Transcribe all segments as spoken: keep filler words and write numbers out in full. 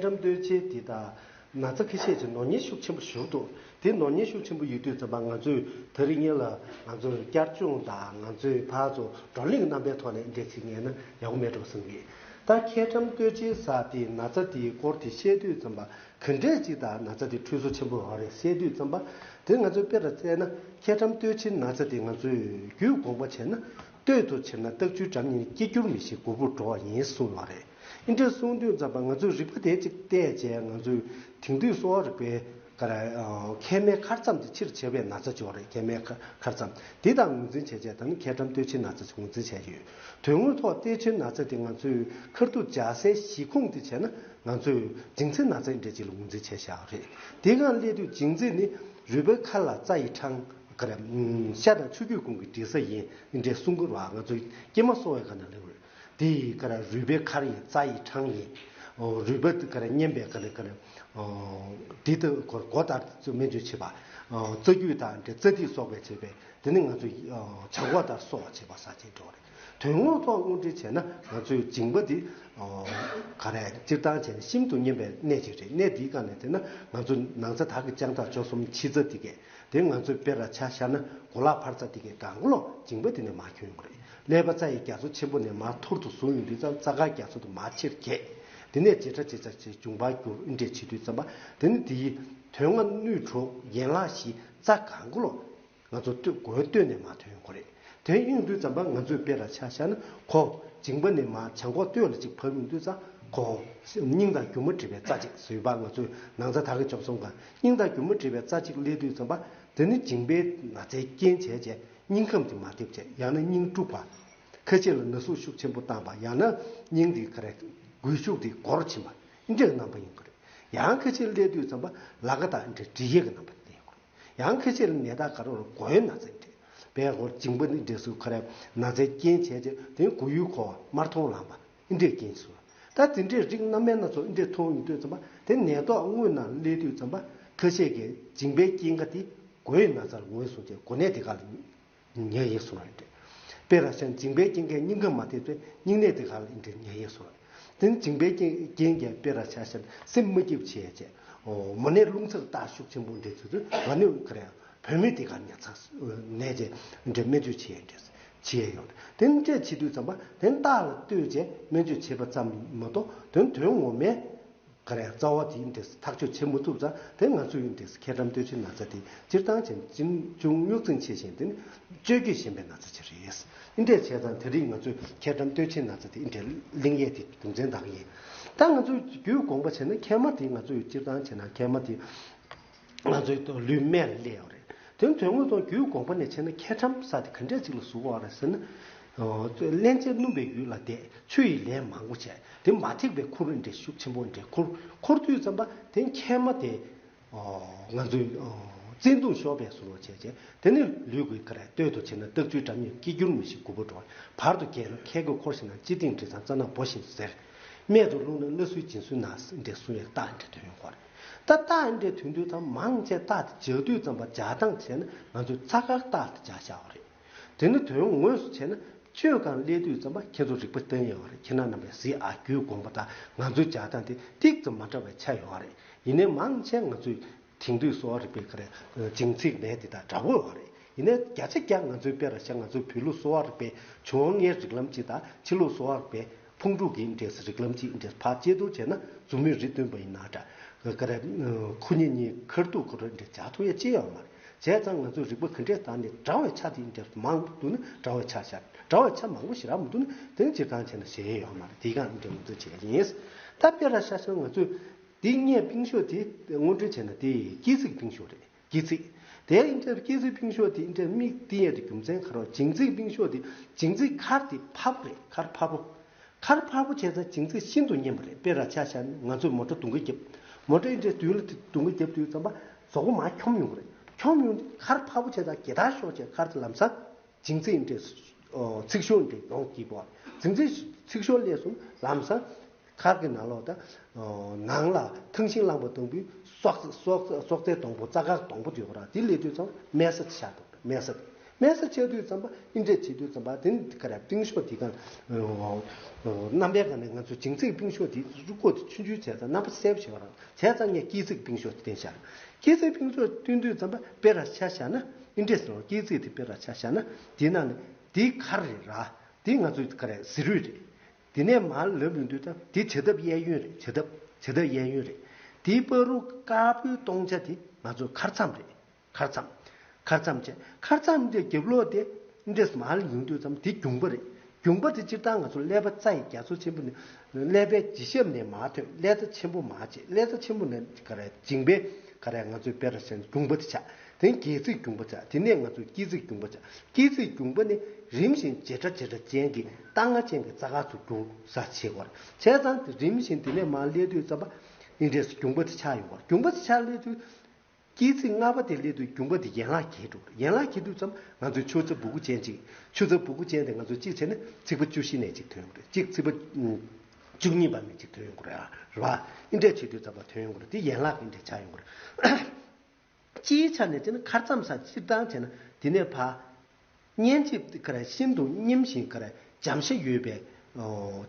མཁལ་ཁྲམ་སྟོབས་ཆེ་དེ་དང་ན་ཚ་ཁ་ཤས་ཀྱི་ནོར་ཉེན་ཤུགས་ཆེན་པོ་ཞུགས་འདུག་དེ་ནོར་ཉེན་ཤུགས་ཆེན་པོ་ཡོད་དུས་ཙམ་པ་ང་ཚོས་དེ་རིང་ཉིན་ལ་ང་ཚོས་བསྐྱར་སྦྱོང་དང་ང་ཚོས་ཕར་ཚུར་བགྲོ་གླེང་གི་རྣམ་པའི་ཐོག་ནས་འདྲ་ཞིག་ངེས་ན་ཡག་པོ་མེད་འགྲོ་བསམ་གི། ད་མཁལ་ཁྲམ་སྟོབས་ཆེ་ཟེར་དེ་ན་ཚ་དེའི་སྐོར་དེ་བཤད་དུས་ཙམ་པ་ག་འདྲས་ཅིག་དང་ན་ཚ་དེ་འཁྲུལ་སོ་ཆེན་པོ་ཡོད་རེད་བཤད་དུས་ཙམ་པ། དེ་ང་ཚོས་དཔེ་ལ་བཙལ་ན་མཁལ་ཁྲམ་སྟོབས་ཆེ་ན་ཚ་དེ་ང་ཚོས་རྒྱུད་དགོངས་པ་བྱས་ན། སྟོད་དུ་ཕྱིན་ན་རྟགས་ཆུའི་འགྲམ་ཉིད་སྐྱེ་འགྱུར་མི་ཤེས་རྒུད་པོར་འགྲོ་བ་ཡིན་གསུངས་ཡོད་རེད། འདི་འདྲ་གསུངས་དུས་ཙམ་པ་ང་ཚོས་རིག་པ་དེ་གཅིག་བལྟས་བྱས་ང་ཚོས་དེང་དུས་གསོ་བ་རིག་པའི་ག་རེ་མཁལ་མའི་ཁར་ཙམ་དེ་ཕྱིར་བྱེད་པའི་ན་ཚ་ཅིག་ཡོད་རེད། མཁལ་མའི་ཁར་ཁར་ཙམ་དེ་དང་ངོས་འཛིན་བྱས་བྱས་ད་ནི་མཁལ་ཁྲམ་སྟོབས་ཆེ་ན་ཚ་ཅིག་ངོས་འཛིན་བྱས་ཡོད། དོན་དངོས་ཐོག་སྟོབས་ཆེ་ན་ཚ་དེ་ང་ཚོས་ཁ་ཐུག་འཇག་སའི་གཞི་ཁུངས་དེ་བྱས་ན་ང་ཚོས་ལྗིང་ཚི་ན་ཚ་འདྲ་ཅིག་ལ་ངོས་འཛིན་བྱས་བཞག་རེད། དེ་གང་སླེབས་དུས་ལྗིང་ཚི་ནི་རུས་པའི་ཁ་ལ་རྩ་ཡི་འཕྲང་ག་རེ་ཤ་དང་ཆུ་རྒྱུས་ཀུན་གྱི་འདྲེས་ས་ཡིན་འདྲ་གསུང་གི་རེད་བ། ང་ཚོས་སྐྱེས་མ་གསོ་བའི་སྒང་ནས་ལབ་དགོས་རེད། དེ་ཡི་ག་རེ་རུས་པའི་ཁར་ཡིན་རྩ་ཡི་འཕྲང་ཡིན། རུས་པ་དེ་ག་རེ་མཉེན་པའི་ག་རེ་ག་རེ་དེ་ལྟ་སྒོ་ལྟར་སྨན་བཅོས་བྱེད་པ། རྩ་རྒྱུས་དང་འདྲེ་རྩ་ཐིག་གསོག་པའི་བྱེད་པའི་དེ་ནི་ང་ཚོས་བྱང་ཁོག་ལྟར་གསོ་བ་བྱེད་པ་ཟ་བྱེད་འགྲོ་རེད། དོན་དངོས་ཐོག་དངོས་འབྲེལ་བྱས་ན་ང་ཚོའི་མཇིང་པ་འདི་ག་རེ་སྤྱིར་བཏང་བྱས་ན་ཤིན་ཏུ་མཉེན་པའི་གནས་ཅིག་རེད། གནས་འདིའི་སྒང་ནས་བལྟས་ན་ང་ཚོ་ནང་རྩ་དག་གི་ལྕགས་ཐག་བཅུ་གསུམ་ཕྱི་རྩ་འདི་གས་དེ་ང་ཚོའི་དཔེ་ར་ཆ་བཞག་ན་གོ་ལག་ཕར་རྩ་འདི་གས་གང་གོ་ལོ་མཇིང་པ་འདི་ནས་མར་ཁྱོན་ཡོང་གི་རེད། ཀླད་པ་རྩ་ཡི་རྒྱ་མཚོ་ཆེན་པོ་ནས་མར་ཐུར་དུ་བཟུང་ཡོང་དུས་ཙམ་རྩ་དཀར་རྒྱ་མཚོ་དུ་མར་ཕྱིར་གྱེས། དེ་ནས་བྱེ་ཕྲག་བྱེ་ཕྲག་ཅིག་འབྱུང་བར་འགྱུར་འདྲས་བྱེད་དུས་ཙམ་པ་དེ་ནི་དེའི་དོན་ལྔ་སྣོད་དྲུག་ཡན་ལག་བཞི་རྩ་གང་གོ་ལོ། ང་ཚོ་སྟོད་མགོའི་སྟོད་ནས་མར་ཐོན་ཡོང་གི་རེད། དེ་ཡིན་དུས་ཙམ་པ་ང་ཚོས་དཔེ་ར་ཆ་བཞག་ན་ཁོ་མཇིང་པ་ནས་མར་བྱང་ཁོག་སྟོད་ལ་ཅིག་བབས་ཡོང་དུས་ཙམ་ཁོ་སྙིང་དང་རྒྱུ་མ་འདྲེས་པའི་རྩ་ཅིག་བཟོས་པ་ང་ཚོས་ནང་རྩ་དག་གི་བཅོམ་སོང་ག་སྙིང་དང་རྒྱུ་མ་འདྲེས་པའི་རྩ་ཅིག་སླེབས་དུས་ཙམ་པ་དེ་ནི་མཇིང་པའི་ན་ཚའི་རྐྱེན་བྱས་བྱས་སྙིང་ཁམས་དེ་མ་བདེ་བྱས་ཡང་ན་སྙིང་དཀྲུགས་པ། ཁ་ཤས་ལ་ན་ཟུག་ཤུགས་ཆེན་པོ་བཏང་བ་ཡང་ན་སྙིང་དེ་ག་རེ་སྒུལ་ཤུགས་དེ་འགོར་ཕྱིན་པ་འདི་འདྲའི་རྣམ་པ་ཡིན་དགོས་རེད། ཡང་ཁ་ཤས་སླེབས་དུས་ཙམ་པ་ལ་ཁ་དང་འདྲ་འདྲིས་ཡས་ཀྱི་རྣམ་པ་སླེབས་ཡོང་གི་རེད། ཡང་ཁ་ཤས་ལ་ནད་རྟགས་ག་རེ་རེད་མགོའི་ན་ཚ་འདྲ་བས་འོར་མཇིང་པ་ནི་འདྲ་སུ་ག་རེ་ན་ཚའི་རྐྱེན་བྱས་བྱས་དེ་མགོ་ཡུ་འཁོར་བ་དམར་མཐོང་ལངས་པ་འདི་འདྲའི་རྐྱེན་སོ། ད་དེ་འདྲའི་རིགས་རྣམ་སྨིན་སྣ་ཚོགས་འདི་འདྲའི་མཐོང་ཡོང་དུས་ཙམ་པ་དེ་ནད་རྟགས་དངོས་ནང་སླེབས་དུས་ཙམ་པ་ཁ་ཤས་ཀྱིས་མཇིང་པའི་རྐྱེན་ཁ་དེ་མགོའི་ན་ཚར་ངོས་སུ་བྱས་མགོ་ནད་དེ་ག་ལ་ཉེ་ཡིན་གསུངས་རེད། དཔེ་ར་ཤ་མཇིང་པའི་རྐྱེན་གྱིས་སྙིང་ཁམས་མ་བདེ་ཚེ་སྙིང་ནད་དེ་ག་ལ་ཡིན་དེ་ཉེ་ཡིན་གསུངས་རེད། དེ་ནི་མཇིང་པའི་རྐྱེན་རྐྱེན་གྱིས་དཔེ་ར་ཤ་ཤ་སེམས་མ་སྐྱིད་བྱས་བྱས། མོ་ནད་རླུང་ཚབ་རྟགས་ཤུགས་ཆེན་པོ་འདྲ་ཚུལ་དུ་ར་ནི་ག་རེ་བུད་མེད་དེ་ག་ཉ་ཚ་ནད་ཅེས་འདྲ་སྨན་བཅོས་བྱས་འདྲ་བྱས་ཡོད། དེ་ནི་འདྲ་བྱེད་དུས་ཙམ་པ་དེ་ནི་རྟགས་ལ་ལྟོས་བྱས་སྨན་བཅོས་བྱེད་པ་ཙམ་མ་གཏོགས་དོན་དོན་ངོ་མའི་ག་རེ་རྩ་བ་དེ་འདྲས་ཐག་གཅོད་བྱེད་མི་ཐུབ་ཙང་དེ་ང་ཚོས་འདྲས་མཁལ་ཁྲམ་སྟོབས་ཆེ་ན་ཚ་དེ་སྤྱིར་བཏང་ཅན་ཅིན་ཅུང་རྙོག་འཛིང་ཆེ་ཞིང་དེ་ནི་བཅོས་སྐྱོད་ཞན་པའི་ན་ཚ་ཅིག་རེད། འདྲས་བྱས་ཙང་དེ་རིང་ང་ཚོས་མཁལ་ཁྲམ་སྟོབས་ཆེ་ན་ཚ་དེ་འདྲས་གླེང་ཡས་དེ་རྒྱུ་མཚན་དག་ཡིན། ད་ང་ཚོས་རྒྱུད་དགོངས་པ་བྱས་ན་མཁལ་མ་དེ་ང་ཚོས་སྤྱིར་བཏང་བྱས་ན་མཁལ་མ་དེ་ང་ཚོའི་ལུས་སྨད་ལ་སླེབས་ཡོད་རེད། དོན་དོན་དངོས་ཐོག་རྒྱུད་དགོངས་པ་ནས་བྱས་ན་མཁལ་ཁྲམ་ཟེར་དེ་ག་འདྲས་ཅིག་ལ་ཟུག་གི་ཡོད་རེད་ཟེར་ན། རླན་ཆེན་སྣུམ་པའི་ཡུལ་ལ་བསྡད་ཆུ་ཡི་ལས་མང་པོ་བྱས་དེ་མ་ཐེག་པའི་ཁུར་འདྲ་ཤུགས་ཆེན་པོ་འདྲ་ཁུར་ཁུར་དུས་ཙམ་པ་དེ་མཁལ་མ་དེ་ང་ཚོའི་བཙན་དུང་ཤོར་བའི་བཟོ་བྱས་བྱས་དེ་ནི་ལུས་ཀྱི་ག་རེ་སྟོད་དུ་བྱས་ན་རྟགས་ཆུའི་འགྲམ་ཉིད་སྐྱེ་འགྱུར་མི་ཤེས་རྒུད་པོ་འགྲོ་བར་དུ་གས་ལ་མཁལ་གྱི་འཁོར་ཞིག་ན་སྤྱི་སྟེང་འབྲི་ཚང་རྩ་ནག་སྦོ་ཞིང་ཟེར། སྨད་དུ་ལྷུང་ན་བླ་སྲུའི་སྦྱིན་སྲེག་ན་འདྲ་གསུང་ཡས་རྟགས་འདྲ་ཐོན་ཡོང་གི་རེད། ད་རྟགས་འདྲ་ཐོན་དུས་ཙམ་མང་ཆེ་རྟགས་དེ་འཇགས་དུས་ཙམ་པ་འཇགས་སྟངས་བྱས་ན་ང་ཚོས་རྩ་དཀར་རྟགས་དེ་འཇགས་བཞག་པ་རེད། དེ་ནི་དོན་དངོས་སུ་བྱས་ན་བཅོས་གང་སླེབས་དུས་ཙམ་པ་ཁྱེད་ཚོ་རིག་པ་བསྟན་ཡོད་རེད། ཁྱེད་རྣམ་པས་གཟིགས་ཨ། རྒྱུད་དགོངས་པ་དང་ང་ཚོའི་འཇགས་སྟངས་དེ་ཏིག་ཙམ་མ་འདྲ་བའི་ཆ་ཡོད་རེད། ཡིན་ནའི་མང་ཆེ་ང་ཚོས་དེང་དུས་གསོ་བ་རིག་པའི་ཁ་རེད་ཅིང་ཚིག་ལས་དེ་དང་འདྲ་བོ་ཡོད་རེད། ཡིན་ནའི་བརྒྱ་ཆ་བརྒྱ་ང་ཚོའི་དཔེ་ར་ཤ་ང་ཚོའི་བོད་ལུགས་གསོ་བ་རིག་པའི་བྱུང་ལྔའི་རིགས་ལམ་གཅིག་དང་ཕྱི་ལུགས་གསོ་བ་རིག་པའི་ཕུང་དཀྲུག་གི་འདྲེས་རིགས་ལམ་གཅིག་འདྲེས་ཕར་དཔྱད་བསྡུར་བྱས་ན་མཛུབ་མོས་རི་སྟོན་པ་ཡིན་ན་འདྲ། ག་རེ། ཁོ་གཉིས་གཉིས་ཁར་ཐུག་ཁོ་རེ་འདྲེས་བྱ་ཐུབ་ཡ་ཅི་ཡང་མ་རེད། བྱས་ཙང་ང་ཚོས་རིག་པ་ག་འདྲས་བཏང་ནས་འདྲ་བའི་ཆ་དེ་འདྲེས་མང་པོ་འདུག་ན་འདྲ་བའི་ཆ་བཞག་འདྲ་བའི་ཆ་མང་པོ་ཞེ་དྲག་མི་འདུག་ན་དེ་ནི་སྤྱིར་བཏང་བྱས་ན་ཞེ་ཡོད་མ་རེད། དེ་གང་འདྲེས་ངོ་སྤྲོད་བྱེད་ཡ་ཡིན། ད་དཔེ་ར་ཤ་ཤ་ང་ཚོས་དེ་སྔས་ཕིང་ཤོ་དེ་སྔོན་འགྲོ་བྱས་ན་དེ་སྐྱེ་ཚིག་ཕིང་ཤོ་རེད། སྐྱེ་ཚིག་དེ་ཨིན་ཏེར་སྐྱེ་ཚིག་ཕིང་ཤོ་དེ་ཨིན་ཏེར་མིག་ཏི་ཡ་དེ་རྒྱུ་མཚན་ཁ་རོག་ཅིང་ཚིག་ཕིང་ཤོ་དེ་ཅིང་ཚིག་ཁར་དེ་ཕ་བུ་རེད། ཁར་ཕ་བུ། ཁར་ཕ་བུ་བྱས་ཙང་ཅིང་ཚིག་ཤིན་ཏུ་མཉེན་པ་རེད། དཔེ་ར་ཆ་བཞག་ན་ང་ཚོས་མོ་ཊ་རྡུང་ག་བརྒྱབ། མོ་ཊ་ཨིན་ཏེར་དུས་ལ་དེ་རྡུང་ག་བརྒྱབ་དུས་ཙམ་པ་ཟོག་པོ་མར་འཁྱོམ་ཡོང་གི་རེད། འཁྱོམ་ཡོང་དུས་ཁར་ཕ་བུ་བྱས་ཙང་གེ་དར་ཤོར་བྱས་ཁར་དེ་ལམ་སང་ཅིང་ཚིག་ཨིན་ཏེར་ཚིག་ཤོ་ཨིན་ཏེར་ཡོང་གི་བ། ཅིང་ཚིག་ཚིག་ཤོ་སླེབས་སོང་ལམ་སང་། མཁར་གྱི་ནང་ལོགས་དང་། ནང་ལ་ཐང་ཤིང་རླངས་པ་དང་པོའི་སྲོག་སྲོག་སྲོག་རྩའི་སྡོང་པོ་རྩ་དཀར་སྡོང་པོ་དེ་ཡོད་ར་དེ་སླེབས་དུས་ཙམ་སྨད་ས་དེ་ཤར་འདུག་སྨད་ས་དེ། སྨན་ས་ཆགས་དུས་ཙམ་པ་ཨིན་འདྲས་བྱེད་དུས་ཙམ་པ་དེ་ནི་ག་རེ་ཏིང་ཤོག་དེ་གང་རྣམ་པའི་སྒང་ནས་ང་ཚོ་བྱིང་རྩིས་ཏིང་ཤོག་དེ་རུ་སྐོར་དེ་ཆུང་ཆུང་བྱས་ཙང་རྣམ་པ་གསལ་པོ་ཞིག་བར་བྱས་ཙང་ངས་སྐྱེས་རྩིས་ཏིང་ཤོག་དེ་བསྟན་བཞག་སྐྱེས་རྩིས་ཏིང་ཤོག་བསྟན་དུས་ཙམ་པ་དཔེ་ར་ཆ་བཞག་ན་ཨིན་འདྲས་སོང་། སྐྱེས་རྩིས་དེ་དཔེ་ར་ཆ་བཞག་ན་དེ་ནང་ནས་དེ་མཁར་རེད་ར། དེ་ང་ཚོའི་ག་རེ་ཟི་རུད་རེད། དེ་ནས་མར་ལབ་ཡོང་དུས་ཙམ་དེ་བྱ་ཐབས་གཡས་གཡོན་རེད། བྱ་ཐབས་བྱ་ཐབས་གཡས་གཡོན་རེད། དེའི་བར་དུ་དཀར་པོའི་སྟོང་ཆ་དེ་ང་ཚོ་མཁར་མཚམས་རེད། མཁར་མཚམས། མཁར་མཚམས་ཅེས་མཁར་མཚམས་དེ་རྒྱབ་ལོགས་དེ་འདྲས་མར་ཡོང་དུས་ཙམ་དེ་གྱུང་པ་རེད། གྱུང་པ་དེ་སྤྱིར་བཏང་ང་ཚོ་ཀླད་པ་རྩ་ཡི་རྒྱ་མཚོ་ཆེན་པོ་ནས་ཀླད་པའི་ལྗིད་ཤབ་ནས་མར་ཐོན། ཀླད་རྩ་ཆེན་པོ་མར་བྱེད། ཀླད་རྩ་ཆེན་པོ་ནས་ག་རེ་མཇིང་པའི་ག་རེ་ང་ཚོའི་དཔེ་ར་ཟེར་ན་གྱུང་པ་དེ་ཆགས། དེ་ནས་སྒལ་ཚིགས་གྱུང་པ་ཆགས། དེ་ནས་ང་ཚོའི་སྐེ་ཚིགས་གྱུང་པ་ཆགས། སྐེ་ཚིགས་གྱུང་པ་ནི་རིམ་བཞིན་བྱེ་བྲག་བྱེ་བྲག་ཅན་གྱི་རྟ་རྔ་ཅན་གྱི་རྩ་ཁ་ཚུར་གྱུང་ས་བྱེད་ཀྱི་ཡོད་རེད། བྱས་ཙང་དེ་རིམ་བཞིན་དེ་ནས་མར་སླེབས་དུས་ཙམ་པ་ཨིན་འདྲས་གྱུང་པ་དེ་ཆགས་ཡོང་གི་ཡོད་རེད། གྱུང་པ་དེ་ཆགས་སླེབས་དུས། སྐེ་ཚིགས་ལྔ་པ་དེ་སླེབས་དུས་གྱུང་པ་དེ་ཡན་ལག་གྱེས་འགྲོ། ཡན་ལག་གྱེས་དུས་ཙམ་ང་ཚོའི་ཆུ་ཚ་སྦུ་གུ་ཅན་ཅིག་ཆུ་ཚ་སྦུ་གུ་ཅན་དེ་ང་ཚོས་གཅིག་བྱས་ན་ཚིགས་པ་བཅུ་བཞི་ནས་ཅིག་ཐོན་ཡོང་གི་རེད། གཅིག་ཚིགས་པ་བཅུ་གཉིས་བར་ནས་ཅིག་ཐོན་ཡོང་གི་རེད། རེད་བ། ཨིན་འདྲས་བྱེད་དུས་ཙམ་པ་ཐོན་ཡོང་གི་རེད། དེ་ཡན་ལག་གི་ཨིན་འདྲས་ཆགས་ཡོང་གི་རེད། སྤྱིའི་ཆ་ནས་བྱས་ན་མཁར་མཚམས་སུ་སྤྱིར་བཏང་བྱས་ན་དེ་ནས་ཕར། སྙན་འཇེབས་ག་རེ་ཤིན་ཏུ་སྙན་ཞིང་ག་རེ་འཇམ་ཤ་ཡོད་པའི།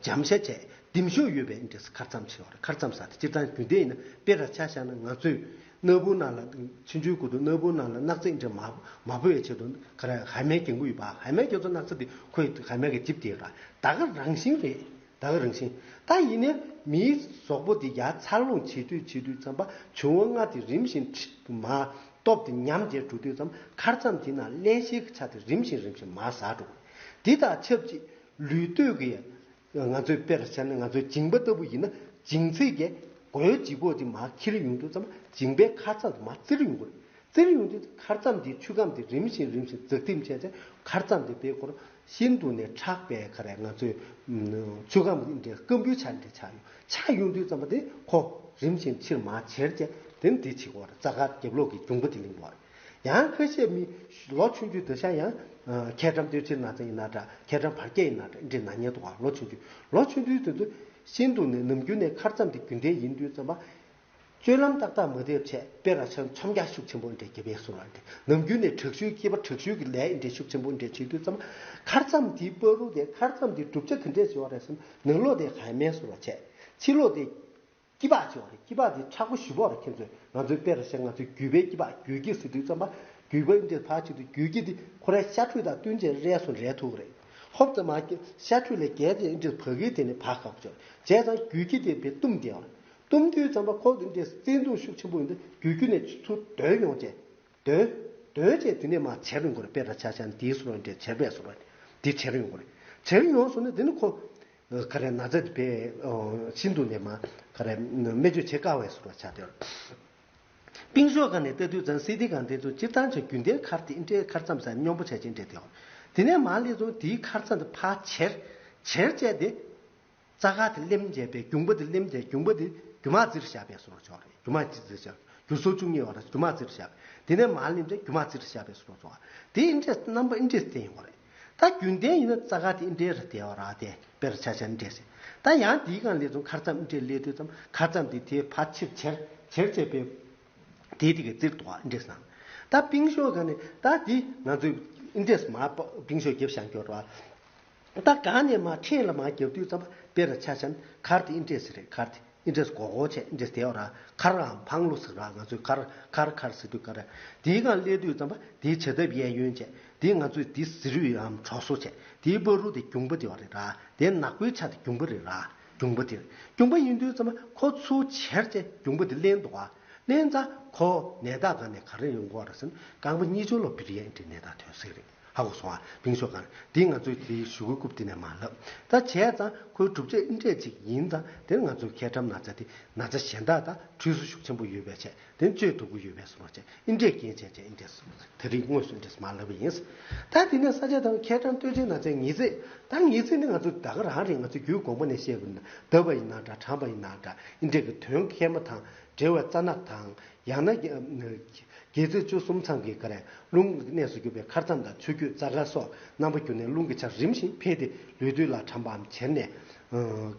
འཇམ་ཤ་བྱས་ལྡེམ་ཤོས་ཡོད་པའི་འདྲ་མཁར་མཚམས་ཆེ་བ་རེད། མཁར་མཚམས་ཟེར་དེ་སྤྱིར་བཏང་རྒྱུན་ལྡན་ཡིན་ན་དཔེ་ར་ཆ་བཞག་ན་ང་ཚོས་སྣ་བུག་ནང་ལ་ཆུང་ཆུང་གུ་དུ་སྣ་བུག་ནང་ལ་སྣག་ཚ་འདྲ་མ་མ་འབབ་པའི་ཆེད་དུ་ག་རེ་ཧ་མའི་རྒྱན་གུ་ཡོད་པ། ཧ་མའི་རྒྱན་ཚོ་སྣག་ཚ་དེ་ཁོའི་ཧ་མའི་གི་ལྗིབ་དེ་ར་ད་ག་རང་བཞིན་རེད། ད་ག་རང་བཞིན། ད་ཡིན་ནའི་མིའི་གཟུགས་པོ་དེ་ཡར་འཚར་ལོངས་བྱེད་དུས་བྱེད་དུས་ཙམ་པ་འབྱུང་བ་ལྔ་དེ་རིམ་བཞིན་མར་སྟོབས་དེ་ཉམས་བྱས་འགྲོ་དུས་ཙམ་མཁར་མཚམས་དེ་ནང་བརླན་གཤེར་གྱི་ཆ་དེ་རིམ་བཞིན་རིམ་བཞིན་མར་ཟག་འགྲོ། དེ་དང་ཆབས་ཅིག་ལུས་སྟོད་ཀྱི་ང་ཚོའི་དཔེར་བྱས་ན་ང་ཚོའི་མཇིང་པ་ལྟ་བུ་ཡིན་ན་མཇིང་ཚིགས་ཀྱི་མགོའི་ལྗིད་ཁོག་དེ་མར་འཁྱེར་ཡོང་དུས་ཙམ་མཇིང་པའི་མཁར་མཚམས་དེ་མར་བཙིར་ཡོང་གི་རེད། བཙིར་ཡོང་དུས་མཁར་མཚམས་དེའི་ཆུ་ཁམས་དེ་རིམ་བཞིན་རིམ་བཞིན་འཛག་ཐིམ་བྱས་ཚེ་མཁར་མཚམས་དེ་དཔེ་ཁོ་རང་ཤིན་ཏུ་ནས་མཁྲེགས་པའི་ག་རེ་ང་ཚོའི་ཆུ་ཁམས་འདི་འདྲའི་སྐམ་པོའི་ཆ་འདྲ་ཆགས་ཡོང་། ཆགས་ཡོང་དུས་ཙམ་པ་དེ་ཁོ་རིམ་བཞིན་ཕྱིར་མར་བྱེར་བྱས་དེ་ནི་དེ་བྱེད་ཀྱི་ཡོད་རེད། རྩ་ཁ་རྒྱབ་ལོགས་ཀྱི་གྱུང་པ་དེ་ལེན་གྱི་ཡོད་རེད། ཡང་ཁ་ཤས་མི་ལོ་ཆུང་ཆུང་དེ་ཤ་ཡང་ཁྱེར་ཁྲམ་སྟོད་ཕྱིར་ན་ཚ་ཡིན་ན་འདྲ། ཁྱེར་ཁྲམ་བར་སྐད་ཡིན་ན་འདྲ། འདི་འདྲའི་ན་མཁན་འདུག་ག་ལོ་ཆུང་ཆུང་ལོ་ཆུང་ཆུང་དེ་ཚོ་ཤིན་ཏུ་ནས་ནམ་རྒྱུན་ནས་མཁར་མཚམས་དེ་རྒྱུན་ལྡན་ཡིན་དུས་ཙམ་པ། སྤྱོད་ལམ་ཏག་ཏག་མ་བསྡད་བྱས་དཔེ་ར་ཆ་མཚམས་རྒྱག་ཤུགས་ཆེན་པོ་འདྲ་རྒྱབ་ཡས་སོང་བ་འདྲ། ནམ་རྒྱུན་ནས་དྲག་ཤུལ་སྐྱེས་པ་དྲག་ཤུལ་གྱི་ལས་འདྲ་ཤུགས་ཆེན་པོ་འདྲ་བྱེད་དུས་ཙམ་མཁར་མཚམས་དེའི་བར་དུ་དེ་མཁར་མཚམས་དེ་གྲུབ་ཆ་ག་འདྲས་བྱེད་བ་རེད་ཟེར་ན་ནང་ལོགས་དེ་ཧ་མའི་སོང་བ་བྱས། ཕྱི་ལོགས་དེ་སྐྱི་པགས་བྱེད་བ་རེད། སྐྱི་པགས་དེ་མཁྲེགས་པོ་ཞེ་པོ་རེད། ཁྱེད་ཚོས་ང་ཚོའི་དཔེ་ར་བཤད་ང་ཚོའི་རྒྱུས་པའི་སྐྱི་པགས་རྒྱུས་སྐྱི་ཟེར་དུས་ཙམ་པ་རྒྱུས་པ་འདྲས་ཕར་བྱེད་དུས་རྒྱུས་སྐྱི་དེ་ཁོ་རའི་ཤ་ཁྲུས་དང་བསྟུན་བྱས་རས་སུ་རལ་ཐུབ་ཀྱི་རེད། ཧོབ་ཙམ་མ་ཤ་ཁྲུས་ལས་བརྒལ་ཏེ་འདྲས་བ་གི་དེ་ནས་བ་ཁག་པོ་བྱས། བྱས་ཙང་རྒྱུས་སྐྱི་དེ་བས་བཏུམས་བསྡད་པ་རེད། བཏུམས་དུས་ཙམ་པ་ཁོ་འདི་འདྲའི་བཙན་གདུང་ཤུགས་ཆེན་པོ་ཡིན་དུས་རྒྱུད་རྒྱུད་ནས་ཚུར་བརྡོལ་ཡོང་བྱས། བརྡོལ། བརྡོལ་བྱས་དེ་ནས་མར་བྱེར་ཡོང་གི་རེད། དཔེ་ར་ཆ་བཞག་ན་དེའི་སོ་ར་འདྲའི་བྱེར་བས་སོ་ར་དེ་བྱེར་ཡོང་གི་རེད། བྱེར་ཡོང་སོང་ན་དེ་ནི་ཁོ་ག་རེ་ན་ཚ་དེ་བས་ཤིན་ཏུ་ནས་མར་ག་རེ་སྨན་བཅོས་བྱེད་དཀའ་བའི་སོ་ར་ཆགས་བསྡད་ཡོད། པིང་ཤོག་སྒང་ནས་ལྟ་དུས་ཙམ་སི་ཏི་སྒང་དེ་ཚོ་སྤྱིར་བཏང་ཆ་རྒྱུན་ལྡན་མཁར་དེ་འདྲའི་མཁར་མཚམས་སུ་སྙོམས་པོ་བྱས་ཅིག་འདྲ་དེ་ཡོད། དེ་ནས་མར་སླེབས་སོང་དེའི་མཁར་མཚམས་དེ་ཕར་བྱེར། བྱེར་བྱས་ཏེ། རྩ་ཁ་དེ་ལེམ་བྱས་པས་གྱུང་པ་དེ་ལེམ་བྱས་གྱུང་པ་དེ་རྒྱུ་མ་རྩིར་བཞག་པའི་སོ་ར་ཆགས་རེད། རྒྱུ་མ་རྩིར་བཞག་རྒྱུ་སོ་བཅུ་གཉིས་བར་རྒྱུ་མ་རྩིར་བཞག་དེ་ནས་མར་ལེམ་བྱས་རྒྱུ་མ་རྩིར་བཞག་པའི་སོ་ར་ཆགས། དེ་འདྲས་རྣམ་པ་འདྲས་བསྟན་ཡོང་བ་རེད། ད་རྒྱུན་ལྡན་ཡིན་ན་རྩ་ཁ་དེ་འདྲས་རེད་བསྡད་པ་ར་དེ་དཔེར་ཆ་བཞག་འདྲས་ཟེར། ད་ཡང་དེའི་སྒང་ལས་ཙང་མཁར་མཚམས་འདྲས་སླེབས་དུས་ཙམ་མཁར་མཚམས་དེ་དེ་ཕར་ཕྱིར་བྱེར་བྱེར་བྱས་པའི། དེའི་དེ་གའི་རྩིར་དོགས་ཨ་འདྲས་སྣང་། ད་པིང་ཤོག་ག་ནས་ད་དེ་ང་ཚོས་ཨིན་འདྲས་མ་པ་པིང་ཤོག་རྒྱབ་བཞག་འགྱོ་ར། ད་གང་ནས་མ་ཕྲན་ལ་མ་རྒྱབ་དུས་ཙམ་པ་དཔེ་ར་ཆ་བཞག་ན་མཁར་དེ་ཨིན་འདྲས་རེད། མཁར་དེ་ཨིན་འདྲས་སྒོར་སྒོར་བྱས་ཨིན་འདྲས་བསྡད་ཡོད་ར། མཁར་ར་འཕང་ལོ་ཟེར་ར། ང་ཚོས་མཁར་མཁར་མཁར་ཟེར་དུས་ག་ར། དེའི་སྒང་སླེབས་དུས་ཙམ་པ་དེའི་བྱ་ཐབས་གཡས་གཡོན་བྱས་དེ་ང་ཚོས་དེ་ཟི་རུའམ་གྲོ་སོ་བྱས་དེའི་བར་དུ་དེ་གྱུང་པ་དེ་བ་རེད་ར། དེ་ནག་པོའི་ཆ་དེ་གྱུང་པ་རེད་ར། གྱུང་པ་དེ་རེད། གྱུང་པ་ཡིན་དུས་ཙམ་པ་ཁོ་ཚུར་བྱེར་བྱས་གྱུང་པ་དེ་ལེན་འདུག་ག་ལེན་ཙང་ཁོ་ནད་རྟགས་སྒང་ནས་ག་རེ་ཡོང་གི་ཡོད་རེད་ཟེར་ན་རྐང་པ་གཉིས་ཆོལ་ལ་བིར་ཡ་ཨིན་འདྲའི་ནད་རྟགས་ཐོན་སྲིད་རེད། ཧ་གོ་སོང་ཨ། པིང་ཤོག་སྒང་འདི་ང་ཚོས་དེའི་ཞུ་སྐུལ་རྐུབ་དེ་ནས་མ་ལབ། ད་བྱས་ཙང་ཁོའི་གྲུབ་ཆ་ཨིན་འདྲས་ཅིག་ཡིན་ཙང་དེ་ང་ཚོའི་མཁལ་གྲམ་ན་ཚ་དེ་ན་ཚ་གཞན་དག་དང་འཁྲུལ་སོ་ཤུགས་ཆེན་པོ་ཡོད་པའི་ཆེད་དེ་བཅོས་ཐུབ་ཀྱི་ཡོད་པའི་སོང་བ་བྱས་ཨིན་འདྲས་རྐྱེན་བྱས་བྱས་ཨིན་འདྲས་སོང་། དེ་རིང་དངོས་སུ་ཨིན་འདྲས་མ་ལབ་པ་ཡིན། ད་དེ་ནས་ས་ཆ་དང་མཁལ་གྲམ་སྟོད་ཆའི་ན་ཚའི་ངེས་ཚིག་ད་ངེས་ཚིག་ནི་ང་ཚོ་ད་ག་རང་རེད། ང་ཚོ་རྒྱུད་གོང་མ་ནས་བཤད་དགོས་ན་བརྡབ་པ་ཡིན་ན་འདྲ་གྲམ་པ་ཡིན་ན་འདྲ་ཨིན་འདྲས་ཀྱི་དོན་མཁལ་མ་དང་འབྲེལ་བའི་རྩ་ནག་དང་། ཡང་ན། སྒལ་ཚིགས་བཅུ་གསུམ་ཚང་གི་ག་རེ་རླུང་གི་གནས་སུ་གྱུར་པའི་མཁལ་མཚམས་དང་ཆུ་སྐྱོད་རྩ་དཀར་སོགས་རྣམ་པ་བསྒྱུར་ནས་རླུང་གི་ཆ་རིམ་བཞིན་འཕེལ་ཏེ་ལུས་སྟོད་ལ་གྲམ་པའམ་བྱེར་ནས།